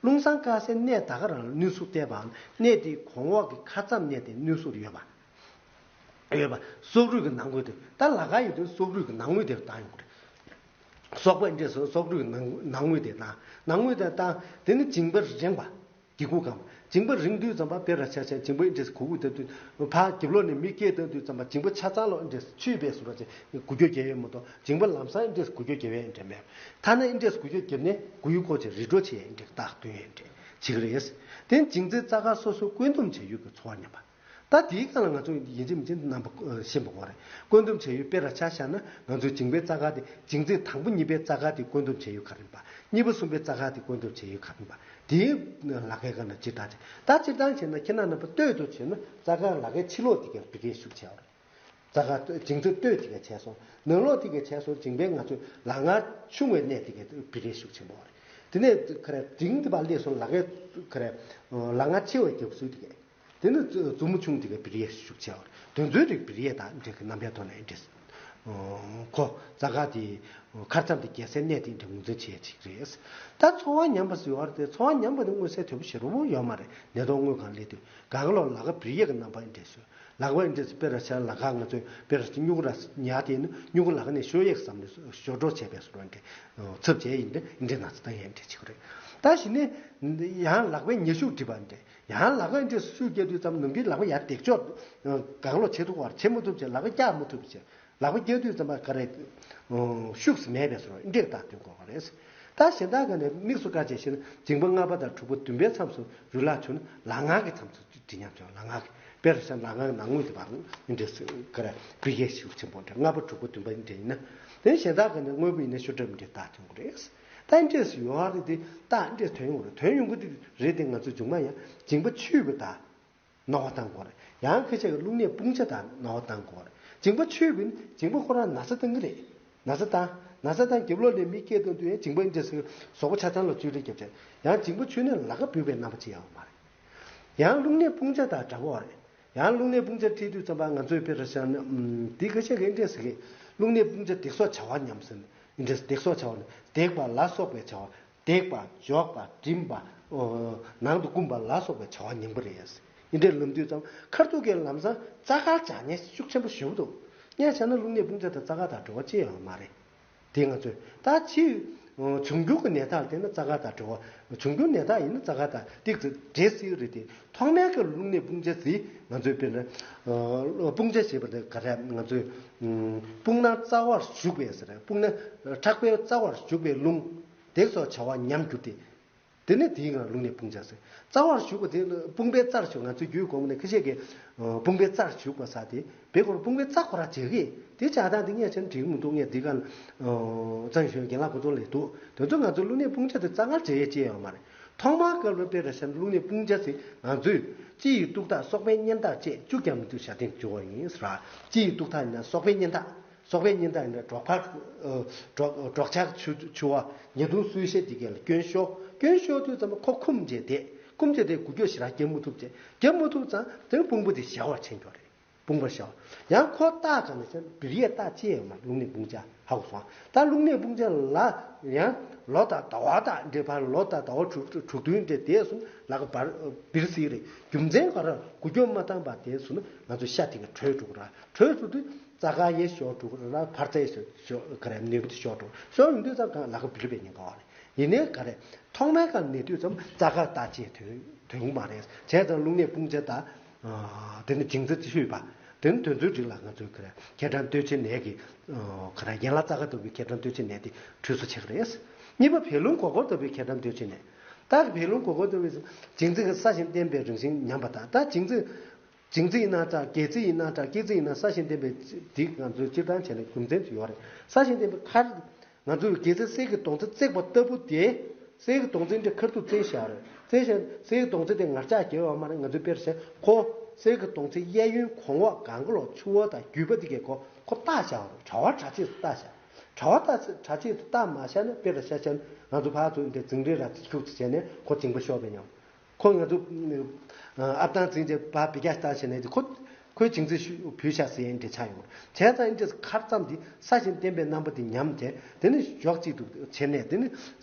རླུང་སྲང་དཀར་སའི་གནས་ད་ག་རང་ལ་གནོན་ཤུགས་བསྟན་པའམ་གནས་དེའི་གོང་འོག་གི་ཁ་མཚམས་གནས་དེ་གནོན་ཤུགས་ཡོད་པ། ཡོད་པ། སྲོག་རུས་ཀྱི་ནང་ངོས་དེ་ད་ལ་ག་ཡོད་དུས་སྲོག་རུས་ཀྱི་ནང་ངོས་དེ་བཏང་ཡོང་གི་རེད། སྲོག་པ་འདྲས་སོ་སྲོག་རུས་ཀྱི་ནང་ནང་ངོས་དེ་བཏང་ནང་ངོས་དེ་བཏང་དེ་ནི་འཇིང་པ་རིང་བ། སྒྱིད་ཁུག་གམ། འཇིང་པ་རིང་དུས་ཙམ་པ་དཔེ་ར་ཆ་བཞག་ན་འཇིང་པ་འདྲས་གུག་གུག་བཏབ་དུས་ཕར་རྒྱབ་ལོགས་ནས་མི་སྐད་བཏང་དུས་ཙམ་པ་འཇིང་པ་ཆ་ཚང་ལོག་འདྲས་ཆུས་པས་སུ་ར་ཆེ་འགུལ་སྐྱོད་རྒྱག་ཡས་མ་གཏོགས་འཇིང་པ་ལམ་སང་འདྲས་འགུལ་སྐྱོད་རྒྱག་ཡས་འདྲས་མེད། ཐ་ན་འདྲས་འགུལ་སྐྱོད་རྒྱབ་ནས་མགོ་ཡུ་ཁོག་ཅིག་རི་བྲོ་བྱེད་ཡས་འདྲས་རྟགས་སྟོན་ཡས་འདྲས་བྱེད་ཀྱི་རེད། དེ་ནས་མཇིང་རྩེ་རྩ་འགག་སོ་སོའི་བཀོད་འདོམས་བྱ་ཡུལ་གྱི་འཚོ་བ་ཉམས་པ། ད་དེའི་སྒང་ལ་ང་ཚོ་ཡིན་གཅིག་མིན་གཅིག་རྣམ་པ་ཤེས་པ་དགོས་རེད། བཀོད་འདོམས་བྱ་ཡུལ་དཔེར་ཆ་བཞག་ན་ང་ཚོའི་མཇིང་པའི་རྩ་འགག་དེ་མཇིང་རྩེ་དང་པོ་གཉིས་པའི་རྩ་འགག་དེ་བཀོད་འདོམས་བྱ་ཡུལ་ག་རེ་ཡིན་པ། གཉིས་པ་གསུམ་པའི་རྩ་འགག་དེ་བཀོད་འདོམས་བྱ་ཡུལ་ག་རེ་ཡིན་པ། དེའི་ལག་ཁའི་སྒང་ལ་སྤྱིར་བཏང་བྱས། ད་སྤྱིར་བཏང་བྱས་ན་ཁྱེད་རྣམ་པ་ལྟོས་དུ་བྱས་ན་རྩ་འགག་ལག་ཁའི་ཕྱི་ལོགས་དེ་གའི་བི་རེ་ཤུགས་ཆེ་བ་རེད། རྩ་འགག་མཇིང་རྩེ་སྟོད་དེ་ག་བྱས་སོང་། ནང་ལོགས་དེ་ག་བྱས་སོང་། མཇིང་པའི་ང་ཚོའི་ལག་ངར་ཆུང་བའི་གནས་དེ་ག་བི་རེ་ཤུགས་ཆེན་པོ་རེད། དེ་ནས་ག་རེ་འབྲིང་དེ་བ་སླེབས་སོང་། ལག་གི་ག་རེ་ལག་ངར་ཆེ་བའི་རྒྱབ་ཟུར་དེ་ག་དེ་ནི་མཛུབ་མོ་ཆུང་དེ་ག་བི་རེ་ཤུགས་ཆེ་བ་རེད། དེ་ཚོའི་རིགས་བི་རེ་དང་འདྲེས་ཀྱི་རྣམ་པའི་ཐོག་ནས་འདྲེས། ཁོ་རྩ་འགག་དེ་ཁར་ཙམ་དེ་རྒྱལ་སའི་གནས་དེ་འདྲ་ངོས་འཛིན་བྱེད་ཅིག་རེད། ད་འཚོ་བ་ཉམས་པ་ཟེར་བ་རེད་དེ། འཚོ་བ་ཉམས་པ་དེ་མངོན་གསལ་དོད་པོ་ཞེ་པོ་ཡོད་མ་རེད། ནད་ཐོག་དངོས་གང་སླེབས་དུས་གང་ག་ལོག་ལག་པ་བི་རེ་ཡས་ཀྱི་རྣམ་པ་འདྲེས་སོང་། ལག་པ་འདྲེས་སུ་དཔེར་བྱས་ན་ལག་ཁ་ང་ཚོས་དཔེར་བྱས་སྨྱུ་གུ་ར་ཉར་དེ་ནི་སྨྱུ་གུ་ལག་ནས་ཤོར་ཡས་བསམ་ནས་ཤོར་འགྲོ་བྱས་པའི་སོ་འདྲ་འདྲེ་ཚབ་བྱས་ཡིན་འདྲེ་འདྲེ་ན་ཚ་ད་ཡན་འདྲེ་བྱེད་ཀྱི་རེད། ད་གཞི་ནས་ཡང་ལག་པའི་ཉེ་ཤུགས་སྒྲིབ་པ་འདྲེ། ཡང་ལག་པའི་འདྲེ་སུ་སྐྱེ་དུས་ཙམ་ནམ་རྒྱུན་ལག་པ་ཡར་འདེགས་ཕྱོགས་གང་ལོ་བྱེད་ཐུབ་བར་བྱེད་མི་ཐུབ་བྱས། ལག་པ་བཀྱག་མི་ཐུབ་བྱས། ལག་པ་བཀྱག་དུས་ཙམ་པ་ག་རེ་ཤུགས་སུ་མེད་པའི་སོ་འདྲེ་ད་སྟོན་དགོས་པ་རེད། ད་གཞན་དག་ག་ནས་དམིགས་སུ་བཀར་བྱས་ཤིང་། མཇིང་པ་ལྔ་པ་དང་དྲུག་པ་བདུན་པའི་མཚམས་སུ་རུལ་ལག་བྱུང་ན་ལག་ངར་གྱི་མཚམས་སུ་འདྲེ་ཉམས་བྱུང་། ལག་ངར་གྱི་དཔེར་བཞག་ན་ལག་ངར་གྱི་ནང་ངོས་དེ་བར་འདྲེ་ག་རེ་བི་རེ་ཤུགས་ཆེན་པོ་འདྲེ། ལྔ་པ་དྲུག་པ་བདུན་པ་འདྲེ་ཡིན་ན། དེ་གཞན་དག་ག་ནས་དངོས་པོ་ཡིན་ན་ཤུ་འདྲེ་མི་འདྲེ་རྟགས་ཐོན་དགོས་རེད། ད་འདྲེ་སུ་ཡོང་བ་རེད་དེ། རྟགས་འདྲེ་ཐོན་ཡོང་རེད། ཐོན་ཡོང་གི་དེ་རེད་དེ། ང་ཚོ་མཇུག་མ་ཡང་མཇིང་པ་ཆུད་པ་དང་རྣ་བ་བཏང་དགོས་རེད། ཡང་ཁ་ཤས་ཀྱིས་རླུང་ནད་སྤུངས་ཆ་དང་རྣ་བ་བཏང་དགོས་རེད། མཇིང་པ་ཆུད་པ་ཡིན་མཇིང་པ་ཁོ་རང་ན་ཚ་བཏང་གི་རེད། ན་ཚ་བཏང་། ན་ཚ་བཏང་། རྒྱབ་ལོགས་ནས་མི་སྐད་གཏོང་དུས་ཡང་མཇིང་པ་འདྲེ་སུ་གཟུགས་པོ་ཆ་ཚང་ལ་བཅུད་རེ་བརྒྱབ་བྱས། ཡང་མཇིང་པ་ཆུད་ནས་ལག་པ་འབུད་པའི་རྣམ་པ་ཅི་ཡང་མ་རེད། ཡང་རླུང་ནད་སྤུངས་ཆ་དང་འདྲ་བོ་རེད། ཡང་རླུང་ནད་སྤུངས་ཆ་འཁྲིད་དུས་ཙམ་པ་ང་ཚོས་དཔེར་བཞག་ན་འདི་ཁ་ཤས་ཀྱིས་འདྲེ་ཟེར་གི། རླུང་ནད་སྤུངས་ཆ་འདེགས་སོགས་བྱ་བ་ཉམས་ཟེར། འདྲེ་འདེགས་སོགས་བྱ་བ་ནི་འདེགས་པ་ལ་སོགས་པའི་བྱ་བ། འདེགས་པ། འཇོག་པ། འགྲིམ་པ། འོ། ནང་དུ་བསྐུམ་པ་ལ་སོགས་པའི་བྱ་བ་ཉམས་པ་རེད། འདི་འདྲའི་ལམ་དུས་ཙམ་ཁར་ཐུག་གི་ལམ་སང་རྩ་འགག་འཇགས་ཉེན་ཤུགས་ཆེན་པོ་ཞེ་པོ་འདུག་སྙན་ཆ་ན་རླུང་ནད་སྤུངས་ཆ་དང་རྩ་འགག་དང་འབྲེལ་བ་ཅི་ཡང་མ་རེད། དེ་ང་ཚོས་ད་ཕྱིའི་འབྱུང་འགྱུར་གྱི་ནད་རྟགས་དེ་ནི་རྩ་འགག་དང་འབྲེལ་བ། འབྱུང་འགྱུར་ནད་རྟགས་ཡིན་ན་རྩ་འགག་དང་ཏིག་ཙི་འདྲེས་སྲིད་རེད་དེ། ཐོག་མའི་སྐབས་རླུང་ནད་སྤུངས་ཆ་ཟེར་ང་ཚོས་དཔེར་ན་སྤུངས་ཆ་ཞེས་པ་དེ་ག་རེ། ང་ཚོས་སྤུངས་ན་རྩ་བར་ཞུགས་པའི་ཟེར། སྤུངས་ན་ཁྲག་པའི་རྩ་བར་ཞུགས་པའི་རླུང་འདེགས་སོགས་བྱ་བ་ཉམས་གྱུར་ཏེ། དེ་ནས་དེའི་སྒང་རླུང་ནད་སྤུངས་ཆ་ཟེར། རྩ་བར་ཞུགས་པ་དེ་སྤུངས་པའི་རྩར་ཞུགས། ང་ཚོའི་རྒྱུད་གོང་མ་ནས་ཁ་ཤས་ཀྱིས་སྤུངས་པའི་རྩར་ཞུགས་པ་ཟེར་དེ། དཔེ་ཁོ་རང་སྤུངས་པའི་རྩ་ཁོ་རང་བྱེད་ཀྱི། དེ་བྱ་སྟངས་དེ་ངས་བྱས་ན་འགྲིག་མི་འདུག་ངས་འདི་ག་ལ་གཙང་གཞོན་རྒན་ལགས་ཁོ་ཚོ་ལས་འདུག་དེ་ཚོ་ང་ཚོ་རླུང་ནད་སྤུངས་ཆ་དེ་རྩ་འགག་བྱེད་ཡས་ཅི་ཡང་མ་རེད། ཐོག་མར་སྐབས་ལ་དཔེར་བཞག་ན་རླུང་ནད་སྤུངས་ཆ་ཟེར་ང་ཚོས་སྤྱི་ཡི་སྡུག་ཐག་སོག་པོའི་གཉན་ཐག་བཅད། བཅུ་རྒྱག་མི་ཐུབ་ཞབས་བརྟན་བཅུ་བ་ཡིན་ཟེར། སྤྱི་ཡི་སྡུག་ཐག་ཡིན་ན་སོག་པོའི་གཉན་ཐག་སོག་པོའི་གཉན་ཐག་ཡིན་ན་སྒྲོག་ཕར། སྒྲོག་སྒྲོག་ཆག་ཆུ་ཆུ་བ། ཉེ་དུང་སུས་ཤེས་དེ་གས་ལ་སྐྱོན་ཤོར། སྐྱོན་ཤོར་དུས་ཙམ་པ་ཁོ་འཁུམས་བྱས་བསྡད། འཁུམས་བྱས་བསྡད། འགུལ་སྐྱོད་ཞེ་དྲག་རྒྱབ་མི་ཐུབ་བྱས། རྒྱབ་མི་ཐུབ་ཙང་དེ་ནི་དཔུང་པ་དེ་ཞ་བར་ཕྱིན་འགྲོ་རེད། དཔུང་པ་ཞ་བ། ཡང་ཁོ་རྟགས་གང་ནས་ཟེར་ན་བིར་ཡས་རྟགས་ཅི་ཡང་མ་རེད། རླུང་ནད་སྤུངས་ཆ་ཧ་གོ་སོང་། ད་རླུང་ནད་སྤུངས་ཆ་ལ་ཡང་ལོ་དང་ཟླ་བ་དང་འདྲེས་པར་ལོ་དང་ཟླ་བ་དྲུག་དྲུག་བདུན་འདྲེས་བསྡད་སོང་ལ་ཁོ་བར་བིར་སྲིད་རེད། རྒྱུ་མཚན་ག་རེ། འགུལ་སྐྱོད་མ་བཏང་བར་བསྡད་སོང་ན་ང་ཚོ་ཤ་དེ་གས་བྲོས་འགྲོ་གི་ར། བྲོས་འགྲོ་དུས་རྩ་འགག་ཡས་ཤོར་འགྲོ་གི་ར། འཕར་རྩ་ཡས་ཤོར་ག་རེ་ནུས་པ་དེ་ཤོར་འགྲོ། ཤོར་ཡོང་དུས་ཙམ་གང་ལ་ཁོ་བིར་བའི་ཉེན་ཁ་བ་རེད། ཡིན་ནའི་ག་རེ། ཐོག་མའི་སྐབས་ནད་དུས་ཙམ་རྩ་འགག་རྟགས་ཅི་ཡང་ཐོན་ཐོན་གི་མ་རེད། བྱས་ཙང་རླུང་ནད་སྤུངས་ཆ་དང་། དེ་ནི་མཇིང་རྩེ་ཆུད་པ། དེ་ནི་དེ་ཚོའི་རིགས་ལ་ང་ཚོའི་ག་རེ་རྐྱེན་ཕྲན་སྟོབས་ཆེན་ནད་ཀྱི། ག་རེ་ཡན་ལག་རྩ་འགག་ལྟ་བུའི་རྐྱེན་ཕྲན་སྟོབས་ཆེན་ནད་དེ་འཁྲུས་གསོ་བྱེད་ཀྱི་རེད། གཉིས་པ་བད་རླུང་མགོ་སྐོར་ལྟ་བུའི་རྐྱེན་ཕྲན་སྟོབས་ཆེན་ནད། ད་བད་རླུང་མགོ་སྐོར་ལྟ་བུའི་མཇིང་རྩེ་གི་སྲ་ཞིང་བརྟན་པའི་རང་བཞིན་ཉམས་པ་དང་། ད་མཇིང་རྩེ། མཇིང་རྩེ་ཡིན་ན་འདྲ། སྒལ་ཚིགས་ཡིན་ན་འདྲ། སྐེད་ཚིགས་ཡིན་ན་སྲ་ཞིང་བརྟན་པའི་འདི་ང་ཚོས་སྤྱིར་བཏང་བྱས་ན་རྒྱུ་མཚན་ཅིག་ཡོད་རེད། སྲ་ཞིང་བརྟན་པའི་ཁར། ང་ཚོས་སྒལ་ཚིགས་གསེར་གྱི་མདོང་རྩེ་བརྩེགས་པ་ལྟ་བུ་དེ། གསེར་གྱི་མདོང་རྩེ་འདི་ཁ་ཐུག་བརྩེགས་བཞག་རེད། བརྩེགས་བཞག་གསེར་གྱི་མདོང་རྩེ་དེ་ངར་ལྕགས་རྒྱབ་ཡོད་མ་རེད། ང་ཚོས་དཔེར་བཞག་ཁོ་གསེར་གྱི་མདོང་རྩེ་གཡས་གཡོན་གོང་འོག་གང་ག་ལོག་ཆུ་བོ་དང་རྒྱུད་པ་དེ་གས་ཁོ་ཁོ་བཏགས་བཞག་རེད། དྲ་བ་དྲ་ཕྱེད་དུ་བཏགས་བཞག་དྲ་བ་བཏགས་དྲ་ཕྱེད་དུ་བཏགས་མ་བཞག་ན། དཔེར་བཞག་བཞག་ན་ང་ཚོ་ཕར་ཚུར་འདི་འཛིང་རེས་ར་ཁྱུག་ཙམ་བྱས་ནས་ཁོ་མཇིང་པ་ཤོར་བས་སྙམ། ཁོ་ང་ཚོ་ཨབ་ཐང་འཛིང་རྗེས་ཕར་བི་རྒྱ་བཏང་བྱས་ནས་ཁོ་ཁོའི་མཇིང་རྩེ་ཤུ་བུད་ཤག་ཟེར་ཡན་འདྲེ་ཆགས་ཡོང་བ། བྱས་ཙང་ཨིན་འདྲེ་ཁར་ཙམ་འདི་སྲ་ཞིང་བརྟན་པའི་རྣམ་པ་འདི་ཉམས་ཏེ། དེ་ནི་ཞོག་གཅིག་ཏུ་བྱས་ནས་དེ་ནི་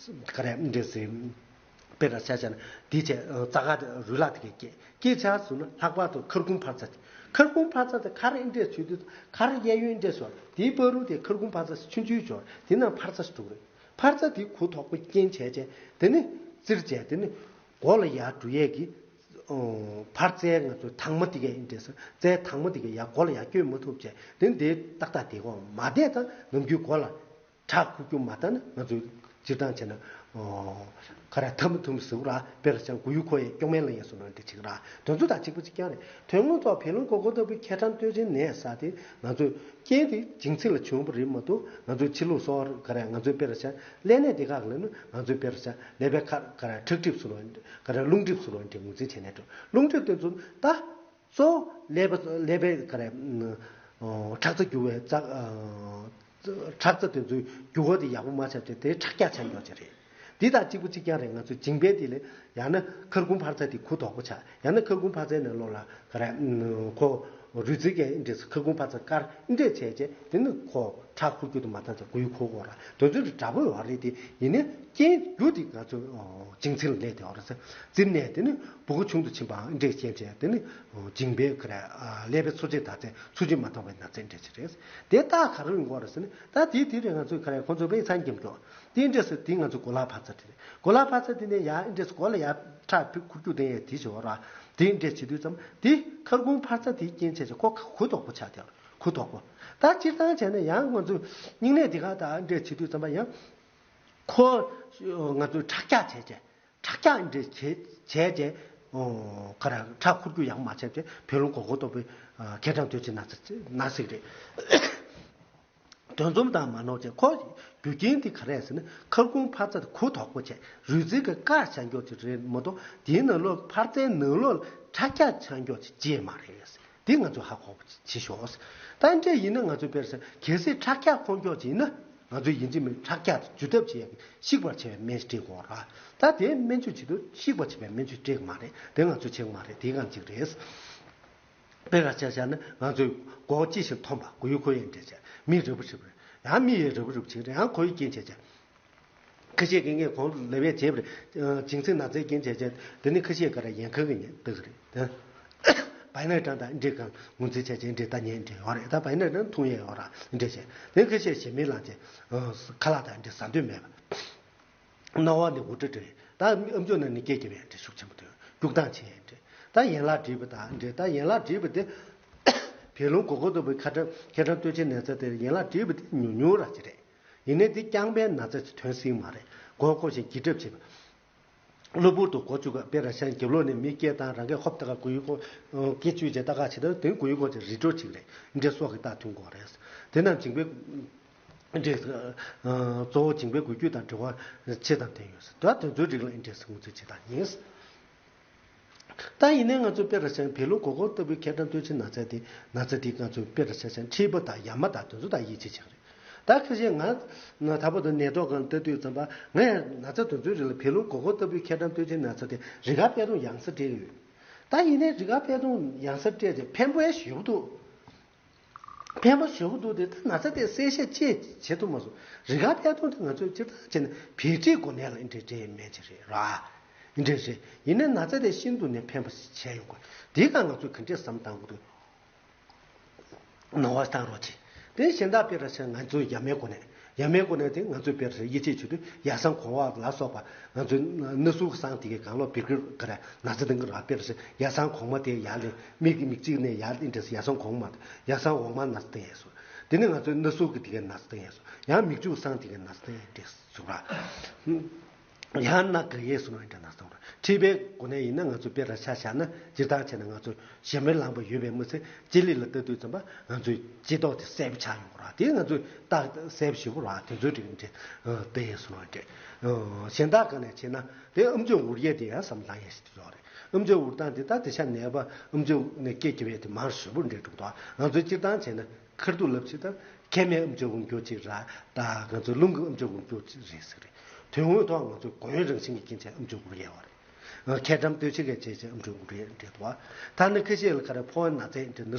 ག་རེ་ཨིན་འདྲེ་ཟེར། དཔེར་ན་ཆ་བཞག་ན་འདི་བྱས་རྩ་འགག་རུས་ལག་དེ་གས་སྐྱེས་སྐྱེས་ཆགས་སོང་ན་ལྷག་པར་དུ་ཁར་ཁུང་འཕར་རྩ། ཁར་ཁུང་འཕར་རྩ་དེ་ཁར་ཨིན་འདྲེ་ཆུ་དུས་ཁར་གཡས་གཡོན་འདྲེ་སོ་དེའི་བར་དུ་དེ་ཁར་ཁུང་འཕར་རྩ་ཆུང་ཆུང་འབྱོར་དེ་ནང་འཕར་རྩ་ཞིག་འདུག་རེད། འཕར་རྩ་དེ་གུ་དོག་པོ་རྐྱེན་བྱས་བྱས་དེ་ནི་བཙིར་བྱས་དེ་ནི་མགོ་ལ་ཡར་འགྲོ་ཡས་ཀྱི། འཕར་རྩའི་ང་ཚོའི་དྭངས་མ་དེ་གས་ཨིན་འདྲེ་སོ་རྩའི་དྭངས་མ་དེ་གས་ཡར་མགོ་ལ་ཡར་བསྐྱོད་མ་ཐུབ་བྱས་དེ་ནི་དེ་ཏག་ཏག་བསྡད་ཀྱི་ཡོད་མ་རེད། ད་ནམ་རྒྱུན་མགོ་ལ་བྲག་ཁུག་རྒྱུ་མ་བཏང་ན་ང་ཚོའི་སྤྱིར་བཏང་བྱས་ན། ག་རེ་ཐམ་ཐུམ་ཟེར་ར། དཔེར་བྱས་ན་གུ་ཡུ་ཁོ་ཡི་སྐྱོག་མེ་ལ་ཡིན་སོང་ན་འདི་བྱེད་ཀྱི་ར། དོན་ཚུལ་དང་གཅིག་པ་གཅིག་རྐྱང་རེད། དོན་དངོས་ཐོག་བེ་ལུང་གོ་གོ་ལྟ་བུའི་ཁེ་དྲང་སྟོད་ཆེན་ནས་ས་དེ་ང་ཚོས་རྐྱེན་དེ་བྱིངས་ཚིག་ལ་བྱུང་བ་རེད་མ་གཏོགས། ང་ཚོའི་ཕྱི་ལུགས་སོགས་ག་རེ། ང་ཚོའི་དཔེར་བྱས་ན་ཀླད་ནད་འདི་ག་ལ་ནི་ང་ཚོའི་དཔེར་བྱས་ན་ཀླད་པའི་ཁར་ག་རེ་ཁྲག་གྲིབ་ཟེར་བ། ག་རེ་རླུང་གྲིབ་ཟེར་བ་འདི་ངོས་འཛིན་བྱས་ནས་འགྲོ། རླུང་གྲིབ་དེ་ཚོ་ད་གཙོ་བོ་ཀླད་པ། ཀླད་པའི་ག་རེ། ཁྲག་རྩ་རྒྱུ་བའི་རྩ། ཁྲག་རྩ་དེ་ཚོའི་རྒྱུ་བ་དེ་ཡག་པོ་མ་ཆགས་ཏེ་དེ་ཁྲག་རྒྱག་ཆགས་འགྱོ་ཅིག་རེད། འདི་དང་གཅིག་པ་གཅིག་རྐྱང་རེད། ང་ཚོ་མཇིང་པའི་དེ་ལས་ཡང་ན་ཁ་རྐུན་འཕར་རྩ་དེ་གུ་དོག་པོ་ཆགས། ཡང་ན་ཁ་རྐུན་འཕར་རྩའི་ནང་ལོགས་ལ་ག་རེ། ཁོ་རུས་རྩེ་གི་འདྲས་ཁ་རྐུན་འཕར་རྩ་དཀར་འདྲས་བྱས་རྗེས་དེ་ནི་ཁོ་ཁྲག་འཁོར་རྒྱུ་དེ་མ་ཐག་ཚ་གུ་ཡུ་ཁོ་གོ་ར། དོན་ཚུལ་དེ་འདྲ་པོ་ཡོད་རེད། དེ་ཡིན་ནའི་རྐྱེན་རྒྱུ་དེ་ང་ཚོ་མཇིང་ཚིགས་ལ་སླེབས་བསྡད་ཡོད་རེད་ཟེར། རྩིབ་ནས་དེ་ནི་སྦུ་གུ་ཆུང་དུ་ཕྱིན་པའང་འདྲས་རྐྱེན་བྱས། དེ་ནི་མཇིང་པའི་ག་རེ། ཀླད་པའི་ཚོ་གཅིག་དག་ཚེ་ཚོ་གཅིག་མ་ཐོབ་པའི་ན་ཚ་འདྲས་ཅིག་རེད། དེ་རྟགས་ག་རེ་ཡིན་དགོས་རེད་ཟེར་ན། ད་དེ་དེ་རེད། ང་ཚོས་ག་རེ་ཁོང་ཚོ་དཔེ་མཚོན་རྒྱབ་འགྱོ། དེ་འདྲས་སེ་དེ་ང་ཚོ་གོ་ལ་འཕར་རྩ་དེ་རེད། གོ་ལ་འཕར་རྩ་དེ་ནས་ཡར་འདྲས་སེ་གོ་ལ་ཡར་ཁྲག་ཕུད་འཁོར་རྒྱུ་དེ་ཡས་དེ་བྱེད་འོ་ར། དེ་འདྲས་བྱེད་དུས་ཙམ་དེ་ཁ་རྐུན་འཕར་རྩ་དེའི་རྐྱེན་བྱས་བྱས་ཁོ་གུ་དོག་པོ་ཆགས་དེ་གུ་དོག་པོ། ད་སྤྱིར་བཏང་བྱས་ན་ཡང་ང་ཚོས་སྙིང་ནད་དེ་ག་ད་འདྲས་བྱེད་དུས་ཙམ་པ་ཡང་ཁོ་ང་ཚོས་ཁྲག་རྒྱག་བྱས་བྱས། ཁྲག་རྒྱག་འདྲས་བྱས་བྱས་རྗེས། ཨོ། ག་རེ། ཁྲག་འཁོར་རྒྱུ་ཡག་མ་བྱས་བྱས་བེ་ལུང་གོ་གོ་ལྟ་བུའི་ཁེ་དྲང་སྟོད་ཆེན་ན་ཚ་ན་ཚ་རེད། དོན་ཚུལ་དང་མ་ནོར་བྱས། ཁོ་རྒྱུ་རྐྱེན་དེ་ག་རེ་ཟེར་ན་ཁ་རྐུན་འཕར་རྩ་དེ་གུ་དོག་པོ་བྱས། རུས་རྩེ་གི་དཀར་ཆགས་འགྱོ་ཅིག་རེད་མ་གཏོགས་དེའི་ནང་ལོགས་འཕར་རྩའི་ནང་ལོགས་ཁྲག་རྒྱག་ཆགས་འགྱོ་ཅིག་ཅིག་མ་རེད། དེ་ང་ཚོས་ཧ་གོ་བ་བྱེད་ཤོག། ད་འདྲས་ཡིན་ན་ང་ཚོས་དཔེར་ཟེར་གལ་སྲིད་ཁྲག་རྒྱག་འཁོར་འགྱོ་ཅིག་ཡིན་ན། ང་ཚོས་ཡིན་གཅིག་མིན་ཁྲག་རྒྱག་འཇུ་ཐབས་བྱེད་ཡག་གི་ཤིག་པར་བྱེད་པའི་སྨན་སྤྲད་དགོས་ར། ད་དེ་སྨན་བཅོས་བྱེད་དུས་ཤིག་པར་བྱེད་པའི་སྨན་བཅོས་སྤྲད་གི་མ་རེད། དེ་ང་ཚོས་བྱེད་གི་མ་རེད། དེ་གང་གཅིག་རེད། དཔེར་ཆ་བཞག་ན་ང་ཚོས་མགོ་ཅི་ཞིག་འཐོམ་པ་གུ་ཡུ་ཁོ་ཡན་འདྲས་བྱས་མི་རེ་བུ་རེ་བུ་རེད། ཡང་མི་ཡི་རེ་བུ་རེ་བུ་བྱེད་རེད། ཡང་ཁོ་ཡི་རྐྱེན་བྱས་བྱས། ཁ་ཤས་ཀྱིས་ངས་གོང་ལ་བས་བྱས་པ་རེད། བྱིངས་ཚིག་ན་ཚའི་རྐྱེན་བྱས་བྱས། དེ་ནི་ཁ་ཤས་ཀ་ར་ཡན་ཁ་གི་ཉེན་བཏགས་རེད། དེ་བའི་ན་གྲངས་དང་འདྲེ་གང་ངོས་འཛིན་བྱས་བྱས་འདྲེ་ལྟ་ཉན་འདྲེ་ཡོད་རེད། ད་བའི་ན་གྲངས་འཐུང་ཡས་ཡོད་ར་འདྲེ་བྱས། དེ་ཁ་ཤས་ཞེ་མེད་ལངས་བྱས་ཁ་ལག་དང་འདྲེ་ཟ་འདོད་མེད་པ། རྣ་བ་ནི་འུར་སྒྲ་འདྲེ། ད་ཨམ་ཅོག་ནང་ནས་སྐད་རྒྱབ་ཡས་འདྲེ་ཤུགས་ཆེན་པོ་འདུག་རྒྱུག་སྟངས་ཆེ་ཡས་འདྲེ། ད་ཡན་ལག་བསྒྲིལ་བ་དང་འདྲེ། ད་ཡན་ལག་བསྒྲིལ་བ་དེ་བེ་ལུང་གོ་གོ་ལྟ་བུའི་ཁ་གྲངས་ཁེ་གྲངས་སྟོད་ཆེན་ན་ཚ་དེ་ཡན་ལག་བསྒྲིལ་བ་དེ་ཉུང་ཉུང་ར་ཅིག་རེད། ཡིན་ནའི་འདི་རྐྱང་པའི་ན་ཚ་ཅིག་ཐོན་སྲིད་མ་རེད། མགོ་འཁོར་ཞིང་འགྱིལ་གྲབས་བྱེད་པ། གློ་བུར་དུ་མགོ་བཅུག་ག་དཔེར་ན་ཤ་རྒྱབ་ལོགས་ནས་མི་སྐད་བཏང་། རང་སྐད་ཧོབ་ལྟ་ག་གུ་ཡུ་ཁོ་སྐད་བཅུག་བྱས་ལྟ་ག་བྱེད་ད་དེ་གུ་ཡུ་ཁོ་ཅིག་རི་ཌོ་ཅིག་རེད། འདྲེ་སྲོག་གི་རྟགས་ཐོན་དགོས་རེད། དེ་རྣམས་མཇིང་པའི་འདྲེ། གཙོ་བོ་མཇིང་པའི་འགུལ་སྐྱོད་དང་འབྲེལ་བ་ཆེ་ཙམ་ལྡན་ཡོད། དེ་དེ་ཚོའི་རིགས་ལ་འདྲེ་ཟེར་ངོས་འཛིན་བྱེད་སྟངས་ཡིན། ད་ཡིན་ནའི་ང་ཚོ་དཔེར་ན་བྱས་ན་བེ་ལུང་གོ་གོ་ལྟ་བུའི་ཁེ་གྲངས་སྟོད་ཆེན་ན་ཚ་དེ་ན་ཚ་དེ་ང་ཚོ་དཔེར་ན་བྱས་ན་མཁྲིས་པ་དང་ཡ་མ་དང་དེ་ཚོ་དང་དབྱེ་འབྱེད་བྱེད་ཀྱི་རེད། ད་ཁ་ཤས་ང་ད་བར་དུ་ནད་ཐོག་སྒང་ལྟ་དུས་ཙམ་པ་ངས་ན་ཚ་དེ་ཚོའི་རིགས་ལ་བེ་ལུང་གོ་གོ་ལྟ་བུའི་ཁེ་གྲངས་སྟོད་ཆེན་ན་ཚ་དེ་རིགས་ཁ་སྤེལ་གཏོང་ཡང་སེ་སྤྲད་ཀྱི་ཡོད། ད་ཡིན་ནའི་རིགས་ཁ་སྤེལ་གཏོང་ཡང་སེ་སྤྲད་དེ་ཕན་པོ་ཡང་ཞེ་པོ་འདུག་ཕན་པ་ཞེ་པོ་འདུག་དེ་ད་ན་ཚ་དེ་གསལ་བཤད་ཅིག་བྱེད་ཐུབ་མ་སོང་། རིགས་ཁ་སྤེལ་གཏོང་དེ་ང་ཚོས་སྤྱིར་བཏང་བྱས་ན་བེད་སྤྱོད་སྒོ་ནས་ལ་འདྲེ་འདྲེ་མེད་ཅིག་རེད་ར། འདྲེ་རེད། ཡིན་ནའི་ན་ཚ་དེ་ཤིན་ཏུ་ནས་ཕན་པ་ཞིག་བྱས་ཡོང་དགོས། དེ་ག་ང་ཚོས་ག་འདྲས་བསམ་བཏང་དགོས་འདུག་སྣང་བ་བཏང་རོགས་གྱིས། དེ་གཞན་དག་དཔེར་ན་ང་ཚོས་ཡ་མའི་སྒོ་ནས། ཡ་མའི་སྒོ་ནས་དེ་ང་ཚོས་དཔེར་ན་དབྱེ་འབྱེད་བྱེད་དུས་ཡ་སང་གོང་བ་ལ་སོགས་པ་ང་ཚོའི་སྣ་ཟུག་གི་སང་དེ་གའི་གང་ལོག་བེར་ཀིར་ག་རེ་ན་ཚ་དེ་གི་ར། དཔེར་ན་ཡ་སང་གོང་མ་དེ་ཡར་ལས་མིག་གི་མིག་གཅིག་ནས་ཡར་ལས་འདྲེས་ཡ་སང་གོང་མ་ཡ་སང་འོག་མ་ན་ཚ་དེ་ཡས་སོ། དེ་ནི་ང་ཚོའི་སྣ་ཟུག་གི་དེ་གའི་ན་ཚ་དེ་ཡས་སོ། ཡང་མིག་ཆུ་སང་དེ་གའི་ན་ཚ་དེ་ཡས་འདྲེས་སོ་ར། ཡང་ན་ག་ཡས་སོ་ན་འདྲ་ན་སོང་ར། མཁྲིས་པའི་སྒོ་ནས་ཡིན་ན་ང་ཚོ་དཔེར་ན་ཆ་བཞག་ན་སྤྱིར་བཏང་བྱས་ན་ང་ཚོ་ཞེ་མེར་ལངས་པ་ཡོད་པའི་མི་ཚེ་ལྕེ་ལི་ལ་ལྟ་དུས་ཙམ་པ་ང་ཚོའི་ལྕེ་ཏོག་དེ་སེར་པོ་ཆགས་ཡོང་གི་ར། དེ་ང་ཚོའི་རྟགས་སེར་པོ་ཞེ་པོ་ར། དེ་ཚོའི་རིགས་འདྲ་ལྟ་ཡས་སོང་བ་འདྲ། གཞན་དག་ག་ནས་བྱས་ན་དེ་ཨམ་ཅོག་འུར་ཡས་དེ་ཡང་བསམ་བློ་ཡས་ཤིག་ཡོད་རེད། ཨམ་ཅོག་འུར་སྟངས་དེ་ད་དེ་ཤ་ནད་པ་ཨམ་ཅོག་ནས་སྐད་རྒྱབ་ཡས་དེ་མང་ཞེ་པོ་འདྲ་འདུག་ད་ང་ཚོའི་སྤྱིར་བཏང་བྱས་ན་ཁར་དུ་ལབ་ཕྱིར་ད་ཁེ་མེད་ཨམ་ཅོག་འུར་རྒྱུ་ཅིག་ར། ད་ང་ཚོའི་རླུང་གི་ཨམ་ཅོག་འུར་རྒྱུ་ཅིག་རེད་ཟེར་རེད། དོན་དངོས་ཐོག་ང་ཚོའི་གོ་ཡོན་རང་བཞིན་གྱི་རྐྱེན་བྱས་ཨམ་ཅོག་འུར་ཡས་བ་རེད། ཁེ་དྲང་སྟོད་ཆེན་གྱི་བྱས་བྱས་ཨམ་ཅོག་འུར་ཡས་འདྲ་འདུག་ད་ནི་ཁ་ཤས་ལ་ག་རེ་ཕོ་བ་ན་ཚ་འདྲ་ནི།